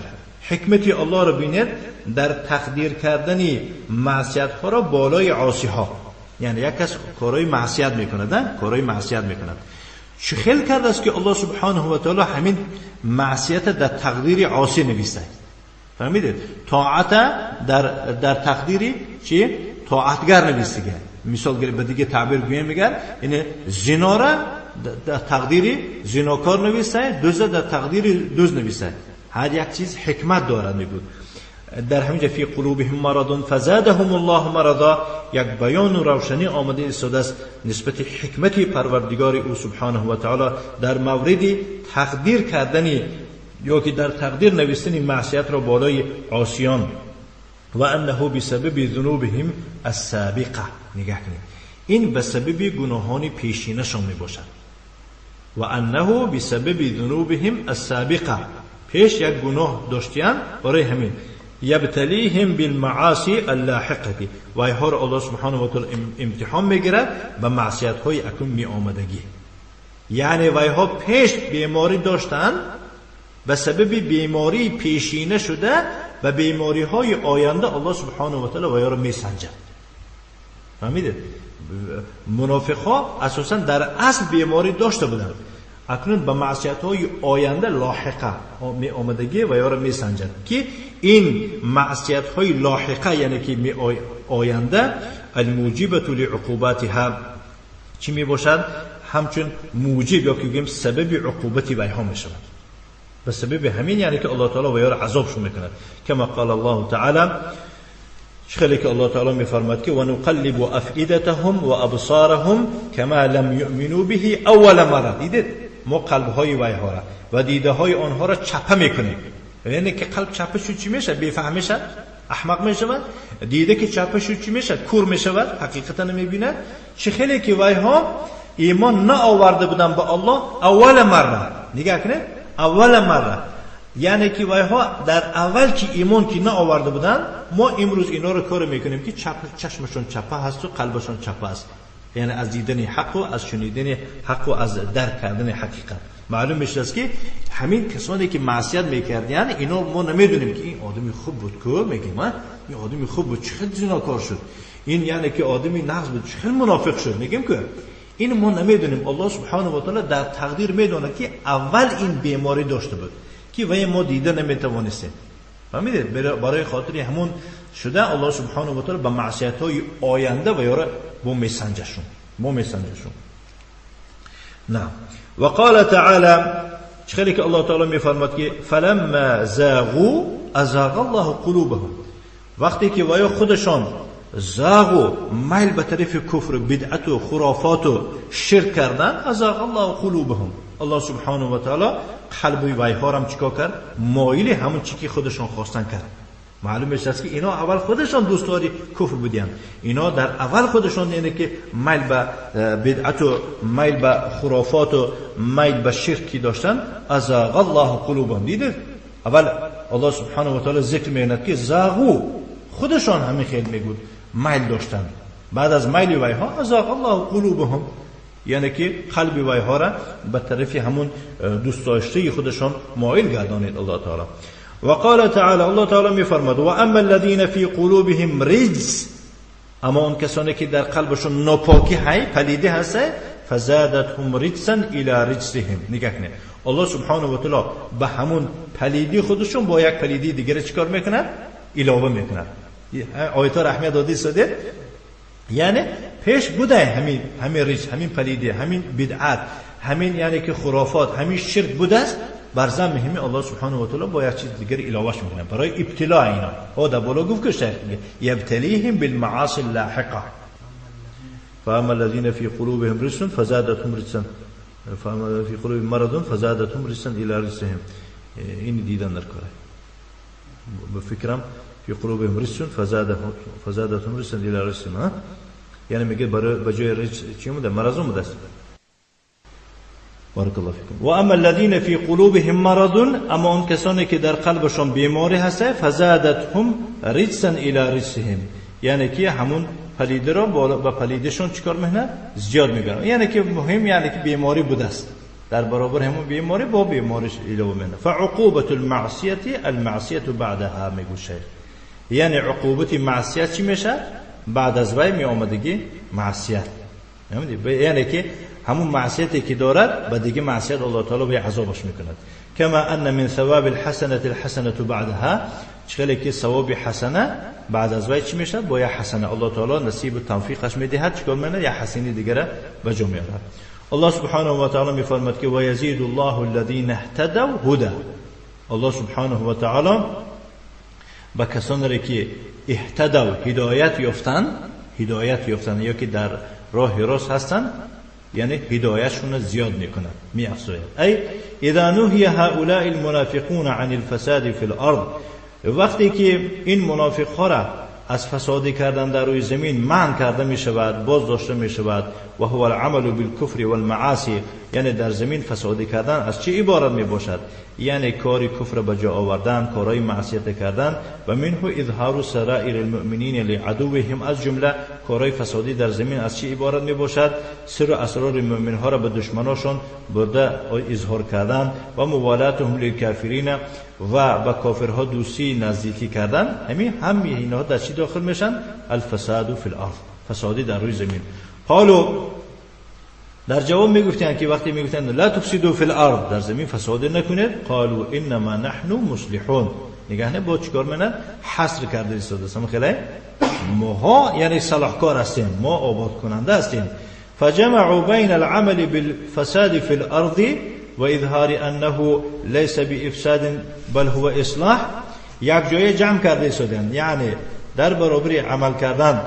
حکمت الله را بینید در تقدیر کردن معصیت ها را بالای عاصی ها. یعنی یک کس کارهای معصیت میکند، کارهای معصیت میکند، چه خیل کرده است که الله سبحانه و تعالی همین معصیت در تقدیر عاصی نویسته. فهمیدید؟ طاعت در تقدیر چی؟ طاعتگر نویسته. مثال به دیگه تعبیر گویم میگن یعنی زنا را در تقدیر زناکار نویسته، دزد در تقدیر دزد نویسته. هر یک چیز حکمت دارد. میگود در همینجا فی قلوبهم مرض فزادهم الله مرضا، یک بیان و روشنی آمده ایستاده است نسبت حکمت پروردگار او سبحانه و تعالی در مورد تقدیر کردن یا که در تقدیر نوشتن معصیت را بالای عاصیان. و انه بسبب ذنوبهم السابقه، نگاه کنید این به سبب گناهان پیشینشان می باشد. و انه بسبب ذنوبهم السابقه، پیش یک گناه داشتیان، برای همین یبتلیهم بالمعاصی اللاحقه، و اینها را الله سبحانه و تعالی امتحان میگیرد به معصیت های اکنون می آمدگی. یعنی وایها پیش بیماری داشتن، به سبب بیماری پیشینه شده و بیماری های آینده الله سبحانه و تعالی وایها را میسنجد. فهمیدید؟ منافق ها اساسا در اصل بیماری داشته بودند، اکنون به معصیت های آینده لاحقه می آمدگی و یا را می سنجد که این معصیت های لاحقه یعنی که می آینده الموجبة لعقوباتها چی می باشد؟ همچون موجب یا که بگیم سبب عقوبتی ویها می شود. به سبب همین یعنی که الله تعالی ویا را عذابشون میکند. کما قال الله تعالی، خیلی که الله تعالی میفرماد که ونقلب افئدتهم و ابصارهم کما لم یؤمنوا به اول مره. دیدید ما قلب های ویها را و دیده های آنها را چپه میکنیم. یعنی که قلب چپه شد چی میشه؟ بیفهم میشه، احمق میشود. دیده که چپه شد چی میشه؟ کور میشود، حقیقتا نمیبیند. چه خیلی که ویها ایمان نه آورده بودن به الله اول مره. نگاه کنید، اول مره یعنی که ویها در اول که ایمان که نه آورده بودن، ما امروز اینا رو کار میکنیم که چشمشون چپه هست و قلبشون چپه است، یعنی از دیدن حق و از شنیدن حق و از درک کردن حقیقت. معلوم میشه است که همین کسانی که معصیت میکردن اینا ما نمیدونیم که این آدمی خوب بود که میگیم این آدمی خوب بود چه زناکار شد، این یعنی که آدمی نقص بود چه منافق شد، میگیم که این ما نمیدونیم. الله سبحانه و تعالی در تقدیر میدونه که اول این بیماری داشته بود که وی ما دیده نمیتوانستیم. فهمیدید؟ برای خاطر همون شده الله سبحانه و تعالی به معصیت های آینده و یاره با میسنجشون، با میسنجشون. نه. و قال تعالی، خیلی که الله تعالی میفرماد که فلما زاغوا ازاغ الله قلوبهم. وقتی که ویا خودشان زاغ و میل به طرف کفر و بدعت و خرافات و شرک کردن، ازاغ الله قلوبهم، الله سبحانه و تعالی قلب ویها را چیکار کرد؟ مایل همون چی که خودشان خواستن کرد. معلوم است که اینا اول خودشان دوستداری کفر بودن، اینا در اول خودشان یعنی که میل به بدعت و میل به خرافات و میل به شرکی داشتن. ازاغ الله قلوبهم، دیدید اول الله سبحانه و تعالی ذکر میکند که زاغو، خودشان همین خیلی میگود میل داشتن. بعد از میل ویها ازاغ الله قلوبهم، یعنی که قلب ویها را به طرف همون دوست داشته خودشان مایل گردانید الله تعالی. و قال تعالی، الله تعالی میفرماد و اما الذين في قلوبهم رجس، اما اون کسانی که در قلبشون ناپاکی های پلیدی هست، فزادتهم رجسا الى رجسهم. نگاه کنید الله سبحانه و تعالی به همون پلیدی خودشون با یک پلیدی دیگه چیکار میکند؟ علاوه میکند. آیت ها رحمیت دادی ساده، یعنی پیش بوده همین رجس، همین پلیدی، همین بدعت، همین یعنی که خرافات، همین شرک بوده است. بر زمین همین الله سبحانه و تعالی با یک چیز دیگر علاوهش میکنه برای ابتلاع اینا. او در بالا گفت که شیخ یبتلیهم بالمعاصی اللاحقه. فاما الذين في قلوبهم رجس فزادتهم رجسا، فاما الذين في قلوبهم مرض فزادتهم رجسا الى رجسهم. این دیدن در کاره به فکرم في قلوبهم رجس فزادتهم رجسا الى رجسهم، یعنی میگه برای بجای رجس چی مونده؟ مرض مونده است. بارک الله فیکم. و اما الذين في قلوبهم مرض، اما اون کسانی که در قلبشون بیماری هست، فزادتهم رجسا الى رجسهم، یعنی که همون پلیده را با پلیدشون چیکار میکنه؟ زیاد میکنه. یعنی که مهم یعنی که بیماری بوده است، در برابر همون بیماری با بیماریش علاوه میکنه. فعقوبه المعصیه المعصیه بعدها، میگه شیخ یعنی عقوبت معصیت چی میشه؟ بعد از وی می آمدگی معصیت، یعنی که همون معصیتی که دارد به دیگه معصیت الله تعالی به عذابش میکند. کما ان من ثواب الحسنه الحسنه بعدها، چخلی که ثواب حسنه بعد از وی چی میشه؟ با یه حسنه الله تعالی نصیب و توفیقش میدهد، چیکار میکنه؟ یه حسنه دیگه به جا میاره. الله سبحانه و تعالی میفرماد که و یزید الله الذین اهتدوا هدى. الله سبحانه و تعالی به کسانی که اهتدوا هدایت یافتن، هدایت یافتن یا که در راه راست هستن، یعنی هدایتشون زیاد میکند، میافزاید. ای اذا نهی هؤلاء المنافقون عن الفساد فی الارض، وقتی که این منافق ها را از فساد کردن در روی زمین منع کرده می شود، باز داشته می شود، و هو العمل بالکفر والمعاصی، یعنی در زمین فساد کردن از چه عبارت می باشد؟ یعنی کاری کفر به جا آوردن، کارهای معصیت کردن، و منه اظهار سرائر المؤمنین لعدوهم، از جمله کارهای فسادی در زمین از چه عبارت می باشد؟ سر و اسرار مؤمن ها را به دشمناشون برده اظهار کردن، و موالاتهم للکافرین، و به کافرها دوستی نزدیکی کردن. همین هم اینها در چی داخل میشن؟ الفساد فی الارض، فسادی در روی زمین. قالوا، در جواب میگفتن که وقتی میگفتن لا تفسدوا فی الارض، در زمین فساد نکنید، قالوا انما نحن مصلحون. نگاه نه با چیکار منن؟ حصر کرده ایستاده است. خیلی ماها یعنی صلاحکار هستیم، ما آباد کننده هستیم. فجمعوا بین العمل بالفساد فی الارض و اظهار انه ليس بافساد بل هو اصلاح. یک جای جمع کرده ایستادن، یعنی در برابر عمل کردن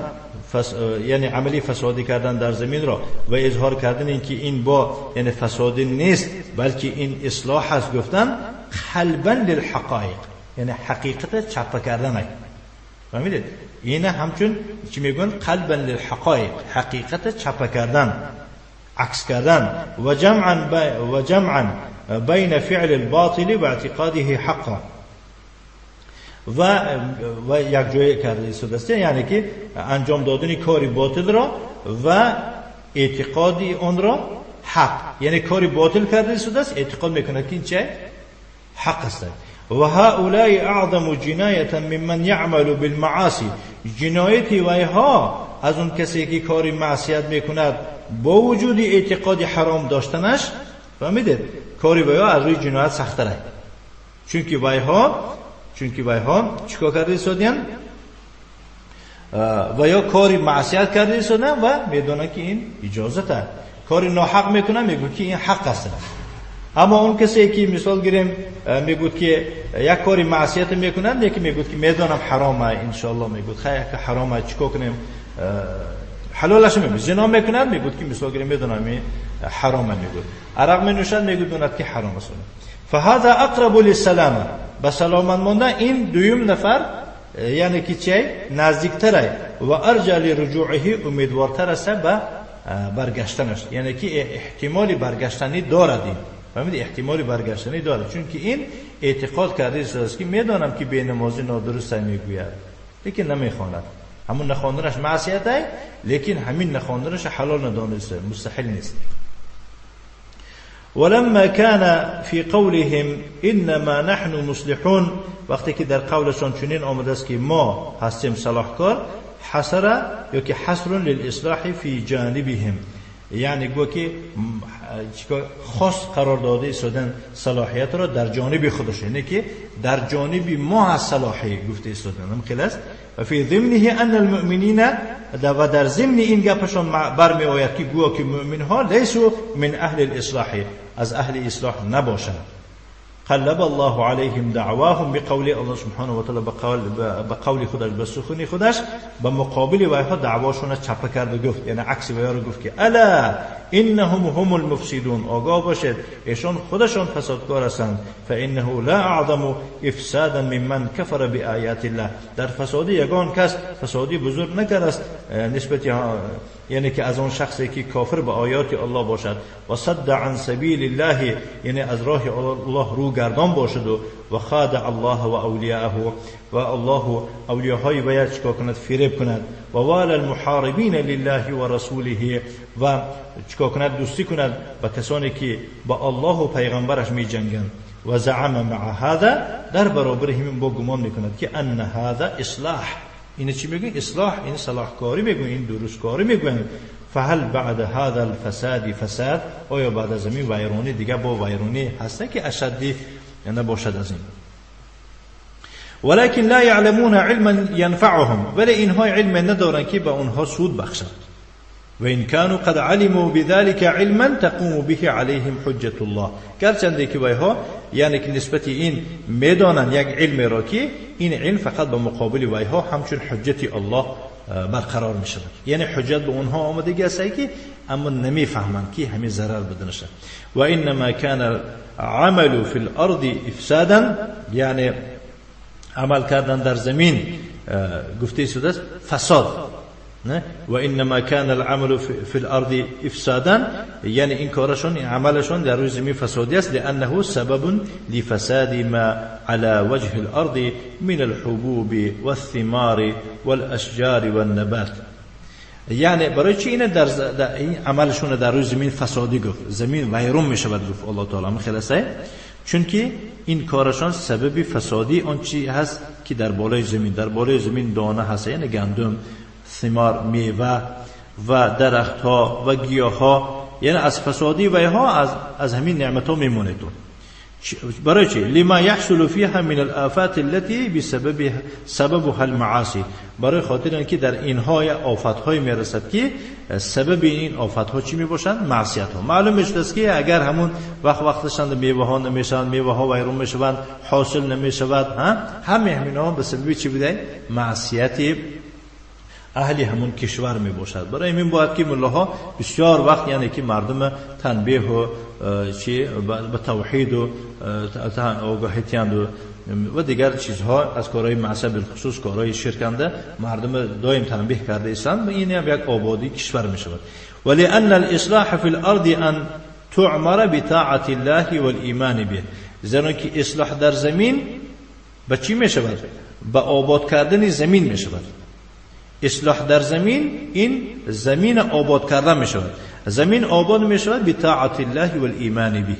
یعنی عملی فسادی کردن در زمین را و اظهار کردن این که این با یعنی فسادی نیست بلکه این اصلاح هست، گفتن قلبا للحقایق، یعنی حقیقت چپه کردن. فهمیدید؟ اینه همچون چی میگن؟ قلبا للحقایق، حقیقت چپه کردن، عکس کردن. و جمعا بین فعل الباطل و اعتقاده حقا، و یک جای کرده ایستاده، یعنی که انجام دادن کاری باطل را و اعتقادی آن را حق، یعنی کاری باطل کرده ایستاده است، اعتقاد میکنه که این چه حق است. و هؤلاء اعظم جنایة ممن یعمل بالمعاصی، جنایت ویها از اون کسی که کاری معصیت میکند با وجود اعتقاد حرام داشتنش، فهمیدید؟ کاری ویها از روی جنایت سخت‌تره، چونکه ویها چیکار کرده ایستادن؟ و یا کاری معصیت کرده ایستادن و میدونن که این اجازه است. کاری ناحق میکنه میگه که این حق است. اما اون کسی که مثال گیریم میگه که یک کاری معصیت میکنه، یکی میگه که میدونم حرامه ان شاء الله، میگه خیر که حرامه چیکار کنیم، حلالش میگه. زنا میکنه میگه که مثال گیریم میدونم حرامه، میگه عرق مینوشد میگه دونت که حرام است. فهذا اقرب للسلامه، به سلامت ماندن این دویم نفر یعنی که چه نزدیکتره و ارجع لرجوعه، امیدوارتر است به برگشتنش، یعنی که احتمال برگشتنی دارد. این فهمید احتمال برگشتنی دارد، چون که این اعتقاد کرده است که میدانم که بینمازی نادرست میگوید، لیکن نمیخواند. همون نخواندنش معصیت است، لیکن همین نخواندنش حلال ندانسته، مستحیل نیست. ولما كان في قولهم انما نحن مصلحون، وقتی که در قولشان چنین آمده است که ما هستیم صلاحکار، حصر یا که حصر للاصلاح فی جانبهم، یعنی گویا که خاص قرار داده ایستادن صلاحیت را در جانب خودش، یعنی که در جانب ما هست صلاحی گفته ایستادن، هم خیلی است. و فی ضمنه ان المؤمنین، و در ضمن این گپشان برمی آید که گویا که مؤمن ها لیسوا من اهل الاصلاح، از اهل اصلاح نباشند. قلب الله علیهم دعواهم بقول الله سبحانه و تعالی، به قول خودش، به سخن خودش، به مقابل وایها دعواشون چپه کرد و گفت، یعنی عکس وایها رو گفت که الا انهم هم المفسدون، آگاه باشید ایشان خودشان فسادکار هستند. فانه لا اعظم افسادا ممن کفر بآیات الله، در فساد یگان کس فسادی بزرگ نکرد است نسبت، یعنی که از آن شخصی که کافر به آیات الله باشد و صد عن سبیل الله، یعنی از راه الله رو گردان باشد و خادع الله و اولیاءه، و الله اولیاهای باید چکار کند؟ فریب کند. و وال المحاربین لله و رسوله، و چکار کند؟ دوستی کند با کسانی که با الله و پیغمبرش می جنگند. و زعم مع هذا، در برابر همین با گمان میکند که ان هذا اصلاح، اینه چی میگن؟ اصلاح، این صلاحکاری میگن، این درستکاری میگن. فهل بعد هذا الفساد فساد، آیا بعد از این ویرانی دیگه با ویرانی هسته که اشدی نباشد از این؟ ولكن لا يعلمون علما ينفعهم، ولی اینها علم ندارن که به اونها سود بخشد. و این كانوا قد علموا بذلك علما تقوم به عليهم حجة الله، گرچنده که ویها یعنی که نسبت این میدانن یک علم را که این علم فقط به مقابل ویها همچون حجت الله برقرار می شود، یعنی حجت به اونها آمدگی است که اما نمیفهمند که همین ضرر بدنشه. و انما كان عمل فی الارض افسادا، یعنی عمل کردن در زمین گفته شده است فساد، نه؟ و انما كان العمل في الارض افسادا، یعنی این کارشون، این عملشون در روی زمین فسادی است، لانه سبب لفساد ما على وجه الارض من الحبوب والثمار والاشجار والنبات. یعنی برای چی اینه در این عملشون در روی زمین فسادی گفت، زمین ویرون میشود گفت الله تعالی خلاصه، چون که این کارشان سبب فسادی آن چی هست که در بالای زمین، در بالای زمین دانه هست، یعنی گندم، ثمار، میوه و درختها و گیاهها، یعنی از فسادی و ها از همین نعمت ها میمونه. برای چی؟ لما يحصل فيها من الآفات التي بسبب سببها المعاصي، برای خاطر اینکه در اینها آفت های میرسد که سبب این آفت ها چی میباشند؟ معصیت ها. معلوم است که اگر همون وقت وقتشان میوه ها نمیشند، میوه ها ویرون میشوند، حاصل نمیشود، همه همینا به سبب چی بوده؟ معصیت اهل همون کشور می باشد. برای این باید که ملاها بسیار وقت یعنی که مردم تنبیه و چی به توحید و آگاهی و دیگر چیزها از کارهای معصیت بالخصوص کارهای شرکنده مردم دائم تنبیه کرده ایستند و این هم یک آبادی کشور می شود. ولأن الاصلاح فی الارض ان تعمر بطاعة الله والایمان به، زیرا که اصلاح در زمین به چی می شود؟ به آباد کردن زمین می شود. اصلاح در زمین این زمین آباد کردن می شود. زمین آباد می شود به طاعت الله و الایمان به.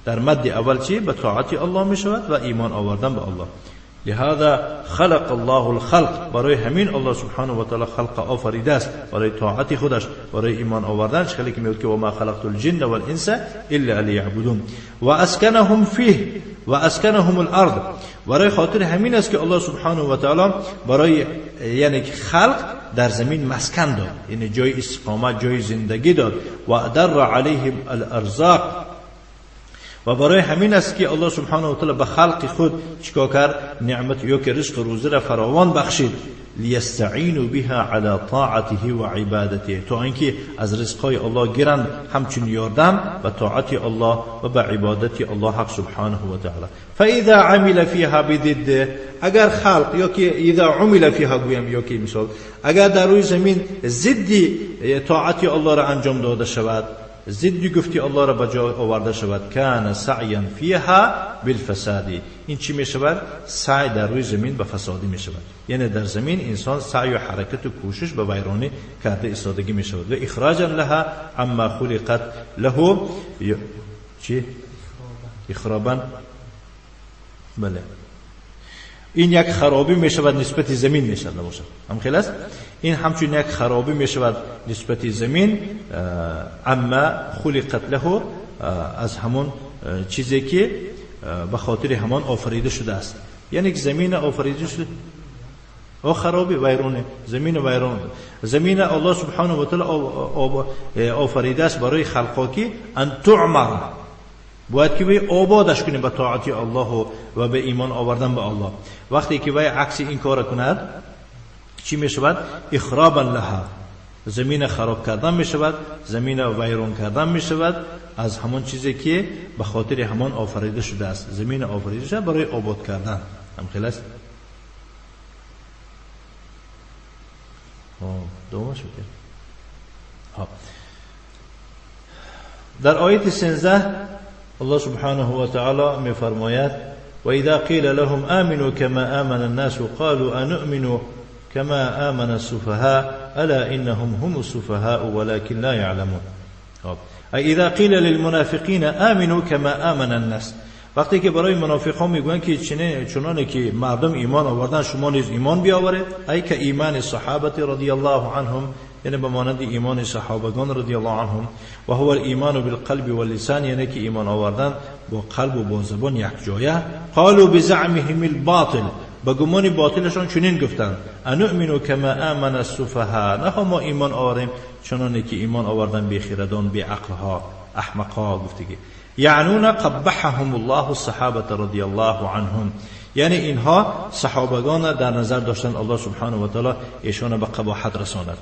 در مد اول چی؟ به طاعت الله می شود و ایمان آوردن به الله. لهذا خلق الله الخلق، برای همین الله سبحانه و تعالی خلق آفریده است، برای طاعت خودش، برای ایمان آوردن. خیلی که میگه که و ما خلقت الجن والانس الا لیعبدون. و اسکنهم فیه و اسکنهم الارض، برای خاطر همین است که الله سبحانه و تعالی برای یعنی خلق در زمین مسکن داد، یعنی جای استقامت، جای زندگی داد. و ادر علیهم الارزاق، و برای همین است که الله سبحانه و تعالی به خلق خود چیکار کرد؟ نعمت یا که رزق روزی را فراوان بخشید. لیستعینوا بها علی طاعته و عبادته، تا اینکه از رزقهای الله گیرند همچون یاردم به طاعت الله و به عبادت الله حق سبحانه و تعالی. فاذا عمل فيها بضده، اگر خلق یا که اذا عمل فيها گویم یا که مثال اگر در روی زمین ضد طاعت الله را انجام داده شود، ضد گفتی الله را به جای آورده شود، کان سعیا فیها بالفساد، این چی می شود؟ سعی در روی زمین به فسادی می شود. یعنی در زمین انسان سعی و حرکت و کوشش به ویرانی کرده ایستادگی می شود. و اخراجا لها عما خلقت له، چی؟ اخرابا، بله، این یک خرابی می شود نسبت زمین می شود، نباشد هم خیلی است. این همچون یک خرابی می شود نسبت زمین، اما خلقت له، از همون چیزی که به خاطر همان آفریده شده است. یعنی که زمین آفریده شده او خرابی ویرانه، زمین ویران، زمین الله سبحانه و تعالی آفریده است برای خلقا که ان تعمر، باید که وی آبادش کنیم به طاعت الله و به ایمان آوردن به الله. وقتی که وی عکس این کار کند چی می شود؟ اخرابا لها، زمین خراب کردن می شود، زمین ویران کردن می شود از همان چیزی که به خاطر همان آفریده شده است. زمین آفریده شده برای آباد کردن، هم خیلی است. دوم شد. در آیت 13 الله سبحانه و تعالی می فرماید و اذا قیل لهم آمنوا كما آمن الناس قالوا انؤمن كما آمن السفهاء الا انهم هم السفهاء ولكن لا يعلمون. اذا قیل للمنافقین آمنوا كما آمن الناس، وقتی که برای منافقان میگویند که چنانه که مردم ایمان آوردن شما نیز ایمان بیاورید، ای که ایمان صحابه رضی الله عنهم، یعنی به مانند ایمان صحابگان رضی الله عنهم، و هو الایمان بالقلب واللسان، یعنی که ایمان آوردن با قلب و با زبان یک جایه. قالوا بزعمهم الباطل، به گمان باطلشان چنین گفتند انؤمن کما آمن السفهاء، نه ما ایمان آوریم چنانه که ایمان آوردن بی خردان، بی عقلها، احمقها. گفتگی یعنون قبحهم الله الصحابه رضی الله عنهم، یعنی اینها صحابگان در نظر داشتن الله سبحانه و تعالی ایشان به قباحت رساند.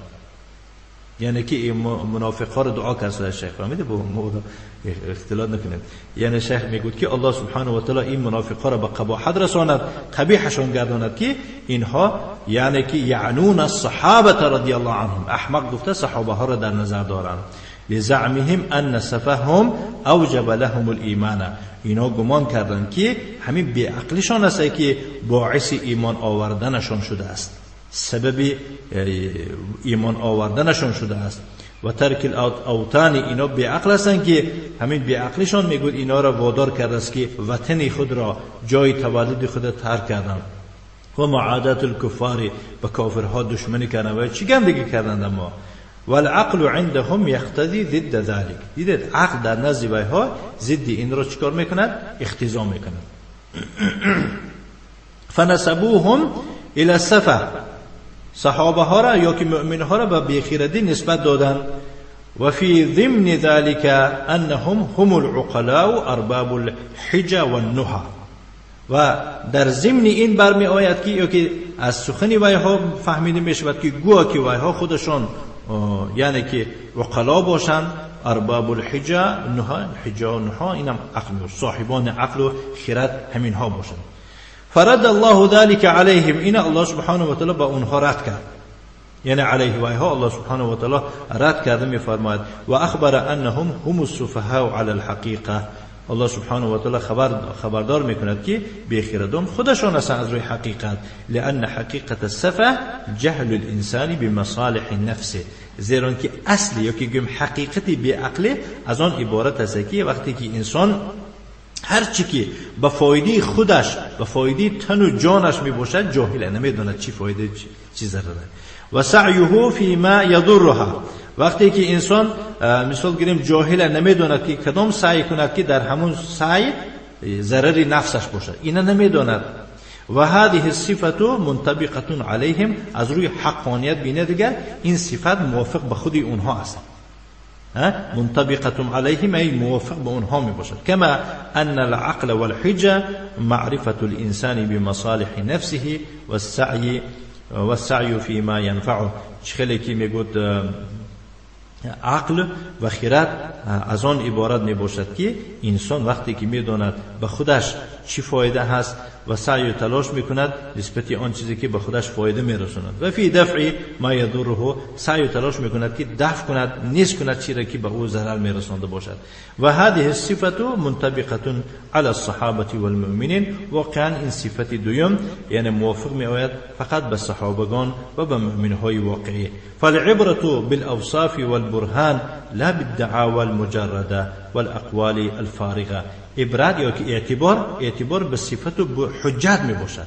یعنی که منافق‌ها رو دعا کرد شیخ، فهمیده با موضوع اختلاط نکنید. یعنی شیخ میگوید که الله سبحانه و تعالی این منافق‌ها رو به قباحت رساند، قبیحشون گرداند که اینها یعنی که یعنون الصحابه رضی الله عنهم، احمق گفته صحابه ها رو در نظر دارند. لزعمهم ان سفههم اوجب لهم الایمان، اینا گمان کردند که همین بیعقلیشان است که باعث ایمان آوردنشان شده است، سبب ایمان آوردنشان شده است. و ترک الاوطان، اینا بیعقل هستند که همین بیعقلیشان میگوید اینا را وادار کرده است که وطن خود را، جای تولد خود را ترک کردند. و معادات الکفار، به کافرها دشمنی کردند و چی گندگی کردند. اما والعقل عندهم یقتضی ضد ذلك، دیدید عقل در نزد ویها ضد این را چیکار میکند؟ اختزا میکند. فنسبوهم الى السفه، صحابه ها را یا که مؤمن ها را به بیخیردی نسبت دادن. و فی ضمن ذلك انهم هم العقلاء ارباب الحجة والنهى، و در ضمن این برمی آید که یا که از سخن ویها فهمیده می شود که گویا که ویها خودشان یعنی که عقلا باشند، ارباب الحجة نهى، حجة و نهى اینم عقل، صاحبان عقل و خرد همین ها باشند. فرد الله ذلك عليهم، این الله سبحانه و تعالی با اونها رد کرد، یعنی علیه ویها الله سبحانه و تعالی رد کرده میفرماید و اخبر انهم هم السفهاء علی الحقیقه، الله سبحانه و تعالی خبردار میکند که بیخردان خودشان هستند از روی حقیقت. لان حقیقت السفه جهل الانسان بمصالح النفس، زیرا که اصل یا که گویم حقیقت بیعقلی از آن عبارت است که وقتی که انسان هرچی که به فایده خودش، به فایده تن و جانش می باشد جاهله، نمیداند چی فایده چی ضرر دارد. و سعیه فی ما یضرها، وقتی که انسان مثال گیریم جاهله، نمیداند که کدام سعی کند که در همون سعی ضرر نفسش باشد، اینا نمیداند. و هذه الصفة منطبقة عليهم، از روی حقانیت بینه دیگر این صفت موافق به خود اونها است. منطبقة عليهم ای موافق به اونها می باشد. كما أن العقل والحجة معرفة الإنسان بمصالح نفسه والسعي فيما ينفعه. خیلی که میگوید عقل و خرد از آن عبارت می باشد که انسان وقتی که میداند به خودش چی فایده هست و سعی و تلاش میکند نسبت آن چیزی که به خودش فایده میرساند، و فی دفع ما یضره، سعی و تلاش میکند که دفع کند، نیست کند چیزی که به او ضرر میرسانده باشد. و هذه الصفة منطبقة على الصحابة والمؤمنین. واقعا این صفت دوم یعنی موافق می آید فقط به صحابگان و به مؤمنهای واقعی. فالعبرة بالأوصاف والبرهان لا بالدعاوى المجردة والأقوال الفارغة. عبرت یا که اعتبار به صفت و حجت می باشد.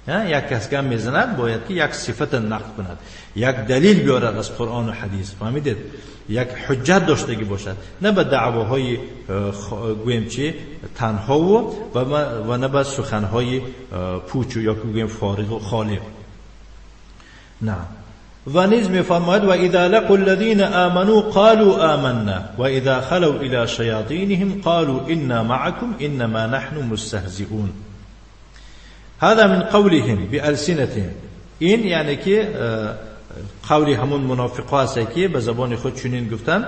یک کس گم میزند باید که یک صفت نقد کند، یک دلیل بیارد از قرآن و حدیث، فهمیدید؟ یک حجت داشتگی باشد، نه به دعواهای گویم چی تنها و نه به سخنهای پوچ یا که گویم فارغ و خالی. نه. و نیز می‌فرماید و اذا لقوا الذين آمنوا قالوا آمنا و اذا خلوا الى شیاطینهم قالوا انا معكم انما نحن مستهزئون. هذا من قولهم بألسنتهم. این یعنی که قولی همون منافقا هست که به زبان خود چنین گفتن،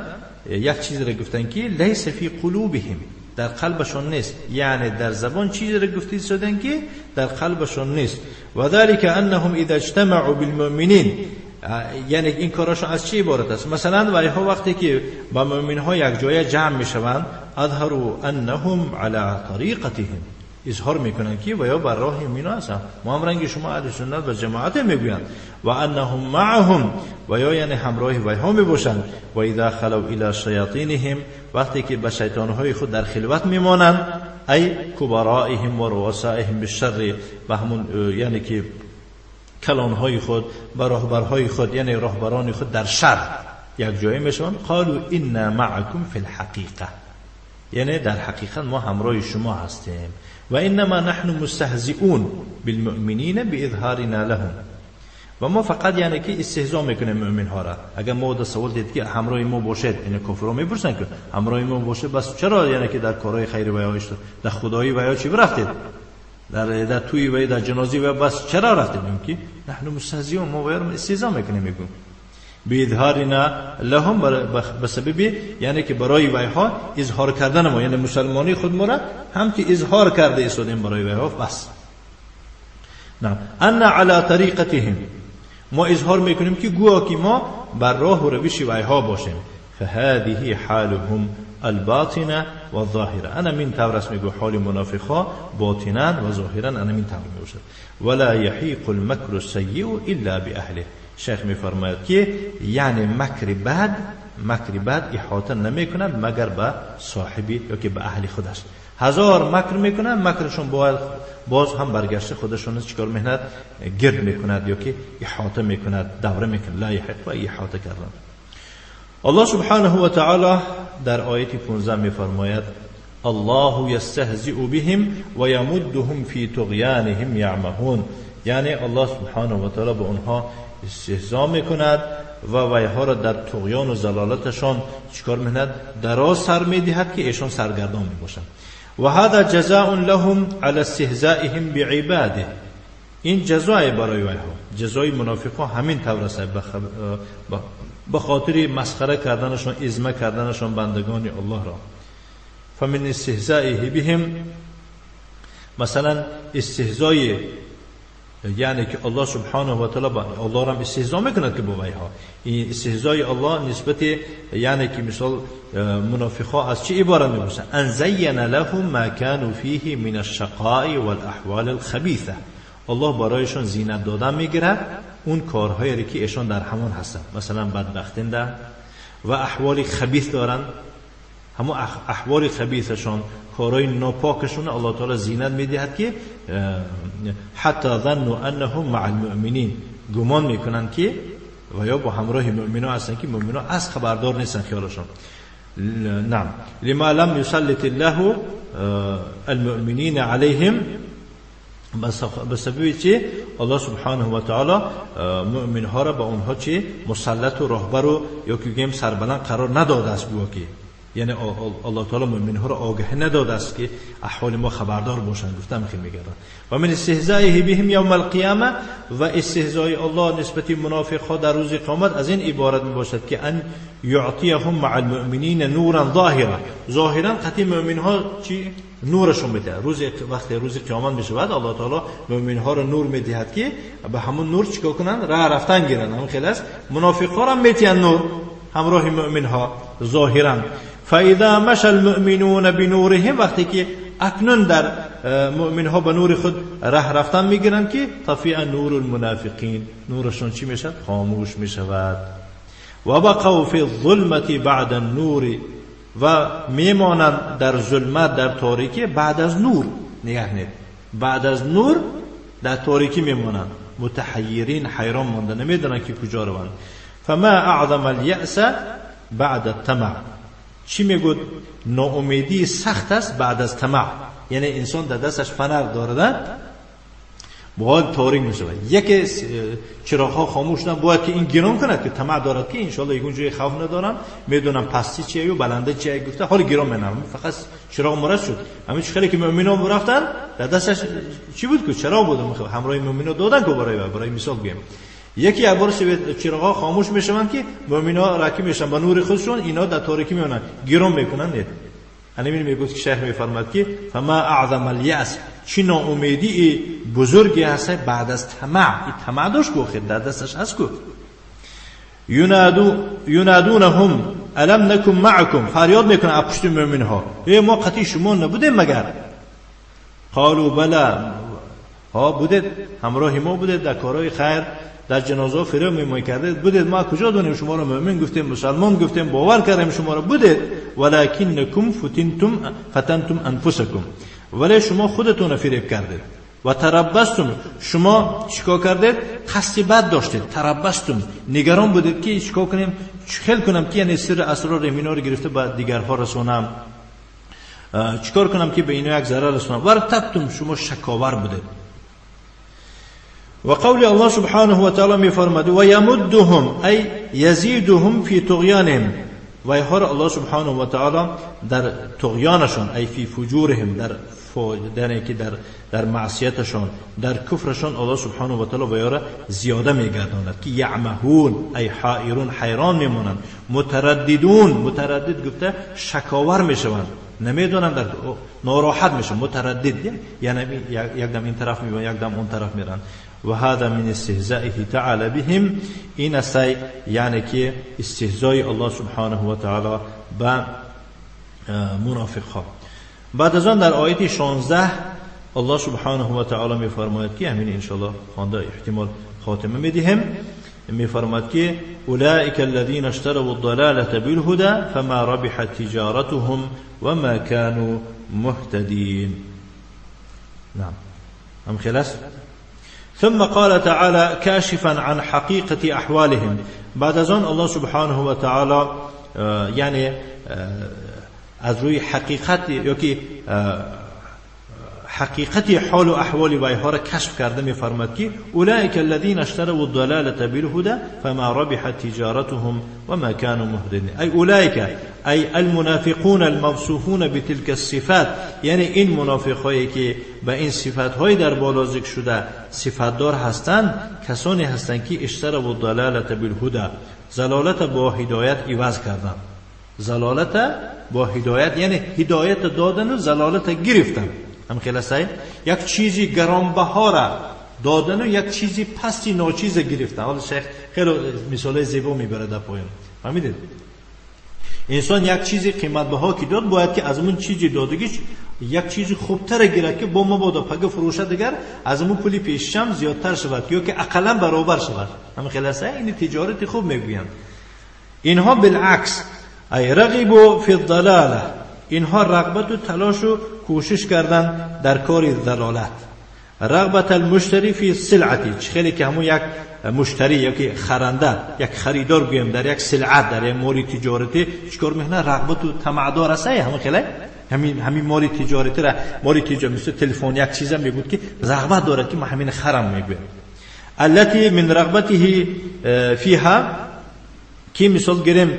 یک چیز را گفتن که لیس فی قلوبهم، در قلبشون نیست، یعنی در زبان چیزی را گفته شدن که در قلبشون نیست. و ذلك انهم اذا اجتمعوا بالمؤمنین، یعنی این کاراشون از چی عبارت است؟ مثلا وایها وقتی که با مؤمن ها یک جای جمع میشوند، اظهروا انهم على طریقتهم، اظهار میکنن که و یا بر راه مؤمنان هستند، ما هم رنگ شما اهل سنت و جماعت میگویند، و انهم معهم، و یا یعنی همراه وایها میباشند. و اذا خلوا الى شیاطینهم، وقتی که به شیطانهای خود در خلوت میمانند، ای کبرائهم و رؤسائهم بالشر، و همون یعنی که کلانهای خود و راهبرهای خود، یعنی راهبران خود در شر یک جایی میشوند، قالوا انا معکم فی الحقیقه، یعنی در حقیقت ما همراه شما هستیم. و انما نحن مستهزئون بالمؤمنین باظهارنا لهم، و ما فقط یعنی که استهزا میکنیم مؤمن ها را. اگر ما در سوال دید که همراه ما باشد، یعنی کفر میپرسن که همراه ما باشه، بس چرا یعنی که در کارهای خیر و یا در خدایی و یا چی رفتید، در توی و در جنازی و بس چرا رفتید؟ که نحن مستهزئون، ما باید استهزا میکنیم، میگیم باظهارنا لهم، به سبب یعنی که برای ویها اظهار کردن ما، یعنی مسلمانی خود ما را هم که اظهار کرده ایستادیم برای ویها بس. نه ان علی طریقتهم، ما اظهار میکنیم که گویا که ما بر راه و روش ویها باشیم. فهذه حالهم الباطنه و الظاهره، انا من طور است میگو حال منافقا باطنا و ظاهرا، انا من طور میباشد. ولا يحيق المكر السيء الا باهله. شیخ میفرماید که یعنی مکر بد احاطه نمیکند مگر به صاحبی یا که به اهل خودش. هزار مکر میکنند، مکرشون باید باز هم برگشته خودشون چیکار میکند؟ گرد میکند یا که احاطه میکند، دوره میکند. لا یحق و احاطه کردن. الله سبحانه و تعالی در آیت 15 میفرماید الله یستهزئ بهم و یمدهم فی طغیانهم یعمهون، یعنی الله سبحانه و تعالی به اونها استهزا میکند و ویها را در طغیان و ضلالتشان چیکار میکند؟ دراز سر میدهد که ایشان سرگردان میباشند. و هذا جزاء لهم على استهزائهم بعباده، این جزای برای ویها، جزای منافقان همین طور است، به خاطر مسخره کردنشان، ازمه کردنشان بندگان الله را. فمن استهزائه بهم، مثلا استهزای یعنی که الله سبحانه و تعالی الله را استهزا میکند که با ویها، این استهزای الله نسبت یعنی که مثال منافقا از چه عبارت میباشد؟ ان زین لهم ما كانوا فیه من الشقاء والاحوال الخبیثه، الله برایشان زینت دادن میگیرد اون کارهایی که ایشان در همان هستند، مثلا بدبختنده و احوال خبیث دارند، همون احوال خبیثشان، کارهای ناپاکشون الله تعالی زینت میدهد که حتی ظنوا انهم مع المؤمنین، گمان میکنند که و یا با همراه مؤمنا هستند که مؤمنا از خبردار نیستن خیالشان. نعم لما لم يسلط الله المؤمنین علیهم، به سبب چی؟ الله سبحانه و تعالی مؤمن ها را به اونها چی؟ مسلط و راهبر و یا که گیم سربلند قرار نداده است گویا که یعنی الله تعالی مؤمن ها را آگاهی نداده است که احوال ما خبردار باشند. گفتم خیلی میگردن و من استهزائه بهم یوم القیامه و استهزای الله نسبت منافق ها در روز قیامت از این عبارت میباشد که ان یعطیهم مع المؤمنین نورا ظاهرا، ظاهرا قطعی مؤمن ها چی؟ نورشون میده. روز وقتی روز قیامت میشود الله تعالی مؤمن ها را نور میدهد که به همون نور چیکار کنن؟ راه رفتن گیرن. همون خیلی است منافق ها را میتین نور همراه مؤمن ها ظاهرا. فاذا مشى المؤمنون بنورهم، وقتی که اکنون در مؤمن ها به نور خود راه رفتن میگیرن که طفئ نور المنافقین، نورشون چی میشد؟ خاموش میشود. و بقوا فی الظلمة بعد النور، و میمانند در ظلمت در تاریکی بعد از نور. نگاه کنید، بعد از نور در تاریکی میمانند، متحیرین، حیران مانده، نمیدونن که کجا روند. فما اعظم الیأس بعد الطمع، چی میگود؟ ناامیدی سخت است بعد از طمع. یعنی انسان در دستش فنر داره، باید تاریک میشود، یکی چراغ ها خاموش شدن، باید که این گران کند که طمع دارد که انشالله یک جای خوف ندارم، میدونم پستی چیه و بلنده چیه، گفته حال گران منم، فقط چراغ مرد شد. همین خیلی که مؤمنان رفتن در دستش چی بود که چراغ بود، همراه مؤمنان دادن که برای مثال بگیم یکی ابر چراغ ها خاموش میشوند که مؤمنان راکی میشن با نور خودشون، اینا در تاریکی میمونن، گران میکنن. نه همین میگوید که شیخ میفرماد که فما اعظم الیأس، چی ناامیدی بزرگی هست بعد از طمع. این طمع داشت که در دستش هست که ینادونهم الم نکن معکم، فریاد میکنن از پشت مؤمن ها، ای ما قطعی شما نبودیم مگر؟ قالوا بلا، ها بودید، همراه ما بودید در کارهای خیر، در جنازه فرو میمای کرده بودید، ما کجا دونیم شما رو مؤمن گفتیم، مسلمان گفتیم، باور کردیم شما رو بودید. ولکنکم فتنتم انفسکم، ولی شما خودتون رو فریب کردید. و تربستم، شما چیکار کردید؟ قصد بد داشتید. تربستم، نگران بودید که چیکار کنیم، چخل کنم که یعنی سر اسرار اینا رو گرفته به دیگرها رسونم، چیکار کنم که به اینا یک ضرر رسونم. ورتبتم، شما شکاور بودید. و قول الله سبحانه و تعالی میفرماد و یمدهم ای یزیدهم فی طغیانهم، و اینها را الله سبحانه و تعالی در طغیانشان، ای فی فجورهم، در که در معصیتشان، در کفرشان الله سبحانه و تعالی و را زیاده میگرداند که یعمهون ای حائرون، حیران میمانند، مترددون، متردد گفته شکاور میشوند، نمیدونن، در ناراحت میشن، متردد یعنی یک دم این طرف میرن، یک دم اون طرف میرن. و هذا من استهزائه تعالی بهم، این است یعنی که استهزای الله سبحانه و تعالی به منافق ها. بعد از آن در آیت 16 الله سبحانه و تعالی میفرماید که همین انشاءالله خوانده احتمال خاتمه میدهیم. میفرماید که اولئک الذین اشتروا الضلالة بالهدى فما ربحت تجارتهم وما كانوا مهتدين. نعم هم خلاص. ثم قال تعالى كاشفا عن حقيقة أحوالهم. بعد از آن الله سبحانه و تعالی یعنی از روی حقیقت یا که حقیقت حال و احوال وایها را کشف کرده میفرماد که اولئک الذین اشتروا الضلالة بالهدى فما ربحت تجارتهم وما كانوا مهتدين. ای اولئک ای المنافقون الموصوفون بتلك الصفات، یعنی این منافقایی که به این صفات های در بالا ذکر شده صفات دار هستند، کسانی هستند که اشتروا الضلالة بالهدى، ضلالت با هدایت عوض کردند. ضلالت با هدایت یعنی هدایت دادن و ضلالت گرفتن. هم خلاصه یک چیزی گرانبها را دادن و یک چیزی پستی ناچیز گرفتن. حالا شیخ خیلی مثال زیبا میبره در پایان. فهمیدید؟ انسان یک چیزی قیمت بها که داد، باید که از اون چیزی دادگیش یک چیزی خوبتر گیرد که با مبادا پگه فروشه دیگر از اون پولی پیششم زیادتر شود یا که اقلا برابر شود. هم خلاصه این تجارت خوب میگویند. اینها بالعکس ای رغبوا فی الضلاله، اینها رغبت و تلاش و کوشش کردن در کار ضلالت. رغبت المشتری فی سلعتی، خیلی که همون یک مشتری یا که خرنده، یک خریدار گویم در یک سلعت، در یک مال تجارتی چیکار میکنه؟ رغبت و طمع دار است. همون خیلی Ҳамин моли тиҷоратӣ را моли тиҷорат مثل تلفن یک چیزا میگوید که رغبت دارد که من همین خرم میگوید. التي من رغبته فيها که مثال گریم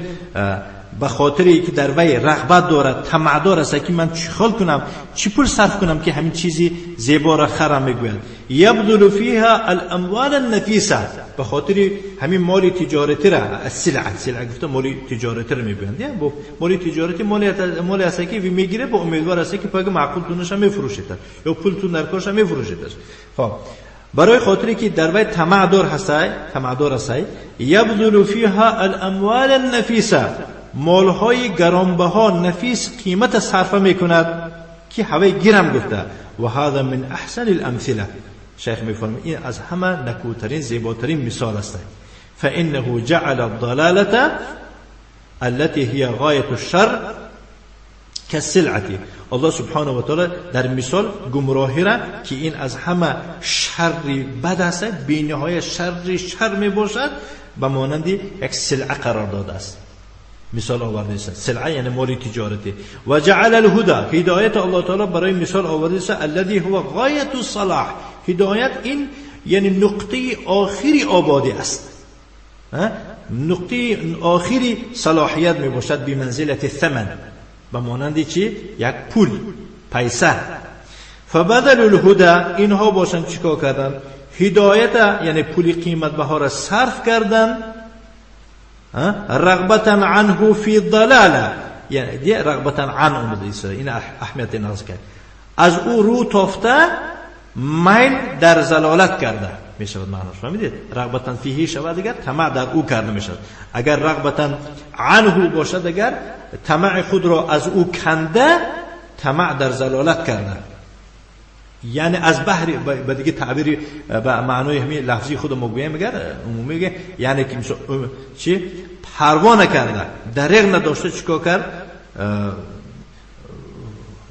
به خاطری که در وی رغبت دارد طمع دار است که من چیخال کنم چی پول صرف کنم که همین چیزی زیبا را خرم میگوید. یبذل فیها الاموال النفیسه به خاطر همین مال تجارتی را السلعه سلعه گفته مال تجارتی را میگویند. یعنی مال تجارتی مال است که میگیره با امیدوار است که پاک معقول تونش هم میفروشید یا پول تون در کارش هم میفروشید. خب برای خاطری که در وی طمع دار هست طمع دار است یبذل فیها الاموال النفیسه مالهای گرانبها نفیس قیمت صرفه میکند که هوای گیرم گفته. و هذا من احسن الامثله شیخ میفرماید این از همه نکوترین زیباترین مثال است. فانه جعل الضلاله التي هي غایه الشر كالسلعه. الله سبحانه و تعالی در مثال گمراهی را که این از همه شر بد است بی‌نهایت شر میباشد به مانند یک سلعه قرار داده است. مثال آورده است سلعه یعنی مال تجارتی. و جعل الهدى هدایت الله تعالی برای مثال آورده است الذي هو غایه الصلاح. هدایت این یعنی نقطه آخری آبادی است، نقطه آخری صلاحیت می باشد به منزله الثمن به مانند چی؟ یک پول پیسه. فبدل الهدى اینها باشند چیکار کردن؟ هدایت یعنی پول قیمت بها را صرف کردن رغبتا عنه فی الضلاله یعنی دی رغبتا عن اومده این اهمیت ناز کرد از او رو تافته میل در زلالت کرده میشود معناش فهمیدید؟ رغبتا فیه شود اگر طمع در او کرده میشود. اگر رغبتا عنه باشد اگر طمع خود را از او کنده طمع در زلالت کرده یعنی از بحر به دیگه تعبیری به معنای همین لفظی خود ما گویم اگر عمومی میگه یعنی که چی پروا نکرده دریغ نداشته چیکار کرد؟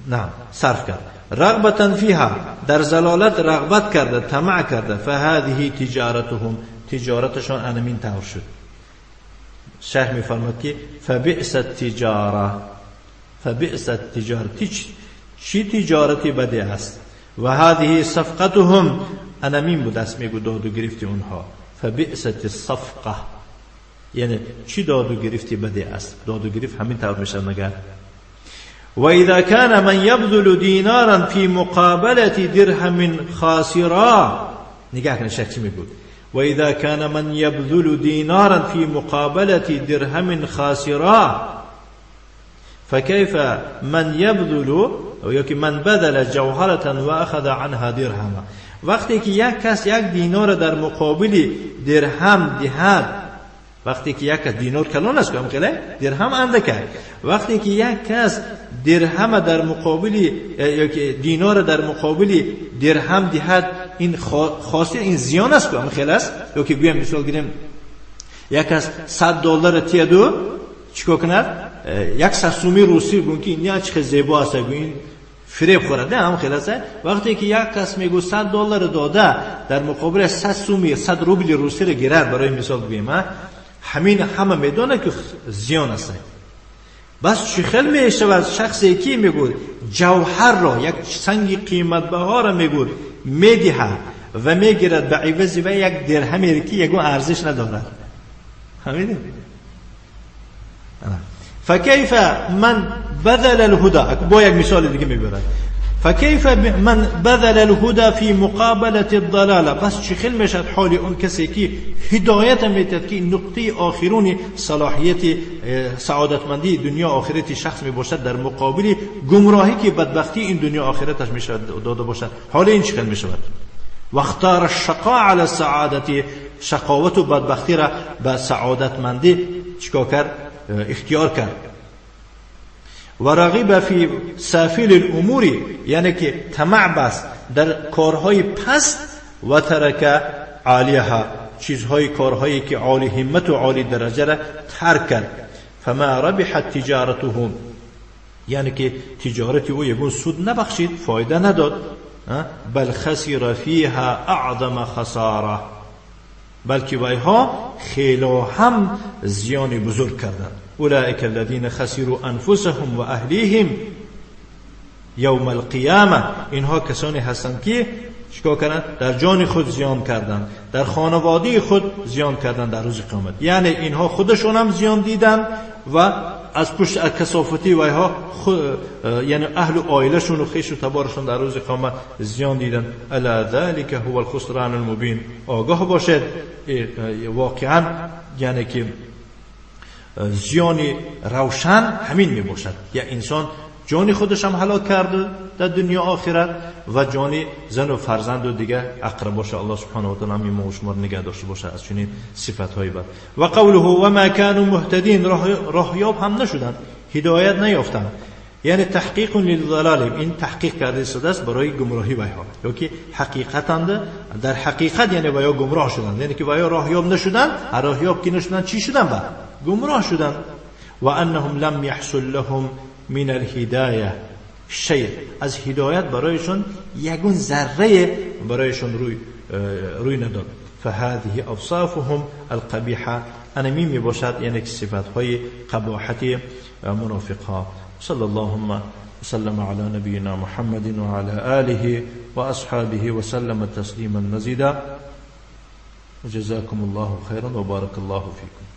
نه صرف کرد. رغبتا فیها در زلالت رغبت کرده طمع کرده. فهذه تجارتهم تجارتشان انمین طور شد. شیخ میفرماد که فبئس التجاره فبئس التجاره چی تجارتی بدی است. و هذه صفقتهم انمین بود است میگو داد و گرفتی اونها. فبئست الصفقه یعنی چی داد و گرفتی بدی است. داد و گرفت همین طور میشه مگر. و اذا كان من يبذل دینارا في مقابله درهم خاسرا نگاه کن شیخ چی میگو. و اذا كان من يبذل دینارا في مقابله درهم خاسرا فكيف من يبذل یا که من بذل جوهرة و اخذ عنها درهما. وقتی که یک کس یک دینار در مقابل درهم دهد، وقتی که یک کس دینار کلان است که خیلی درهم اندکه، وقتی که یک کس درهم در مقابل یا که دینار در مقابل درهم دهد این خاصی این زیان است که خیلی است. یا که گویم مثال گیریم یک کس $100 تیدو چیکار کند؟ یک سومی روسی گون که این چه زیبا است گوین فریب خورده هم خیلی است. وقتی که یک کس میگو $100 داده در مقابل 100 سومی 100 روبل روسی را گیرد برای مثال بگیم همین همه میدونه که زیان است. بس چه خیلی میشود شخصی که میگو جوهر را یک سنگ قیمت بها را میگو میدهد و میگیرد به عوض و یک درهمی که یگون ارزش ندارد. همینه. فكيف من بذل الهدى با یک مثال دیگه میبرد. فكيف من بذل الهدى في مقابله الضلاله پس چه خیلی میشد حال اون کسی که هدایت میتد که نقطه آخرون صلاحیت سعادتمندی دنیا آخرت شخص میباشد در مقابل گمراهی که بدبختی این دنیا آخرتش میشد داده باشد حال این چه خیلی میشود. واختار الشقاء على السعادة شقاوت و بدبختی را به سعادتمندی چیکار کرد؟ اختیار کرد. و رغب فی سافل الامور یعنی که طمع بست در کارهای پست و ترک عالیها چیزهای کارهایی که عالی همت و عالی درجه را ترک کرد. فما ربحت تجارتهم یعنی که تجارت او یگون سود نبخشید فایده نداد. بل خسر فیها اعظم خساره بلکه ویها خیلی هم زیان بزرگ کردند. اولئک الذین خسروا انفسهم و اهلیهم یوم القیامه. اینها کسانی هستند که چیکار کردن؟ در جان خود زیان کردن، در خانواده خود زیان کردن در روز قیامت. یعنی اینها خودشون هم زیان دیدن و از پشت کثافتی ویها یعنی اهل و عائله‌شون و خویش و تبارشون در روز قیامت زیان دیدن. الا ذلك هو الخسران المبین. آگاه باشد واقعا یعنی که زیان روشن همین می باشد. یا انسان جان خودش هم هلاک کرده در دنیا آخرت و جان زن و فرزند و دیگه اقرباش. الله سبحانه و تعالی ما و شما نگه داشته باشه از چنین صفت‌های بد. و قوله و ما كانوا مهتدین، راهیاب هم نشدند، هدایت نیافتند. یعنی تحقیق للضلال، این تحقیق کرده شده است برای گمراهی ویها، یا که حقیقتاً در حقیقت یعنی ویا گمراه شدند، یعنی که ویا راهیاب نشدند. راهیاب که نشدند چی شدند؟ بعد گمراه شدند. و انهم لم يحصل لهم من الهدایه شیء، از هدایت برایشون یگون ذره برایشون روی نداد. فهذه اوصافهم القبیحه، انمی می باشد یعنی که صفت‌های قباحت منافق‌ها. صلی اللهم وسلم على نبینا محمد وعلى آله وأصحابه وسلم تسلیما مزیدا. جزاكم الله خيرا وبارك الله فيكم.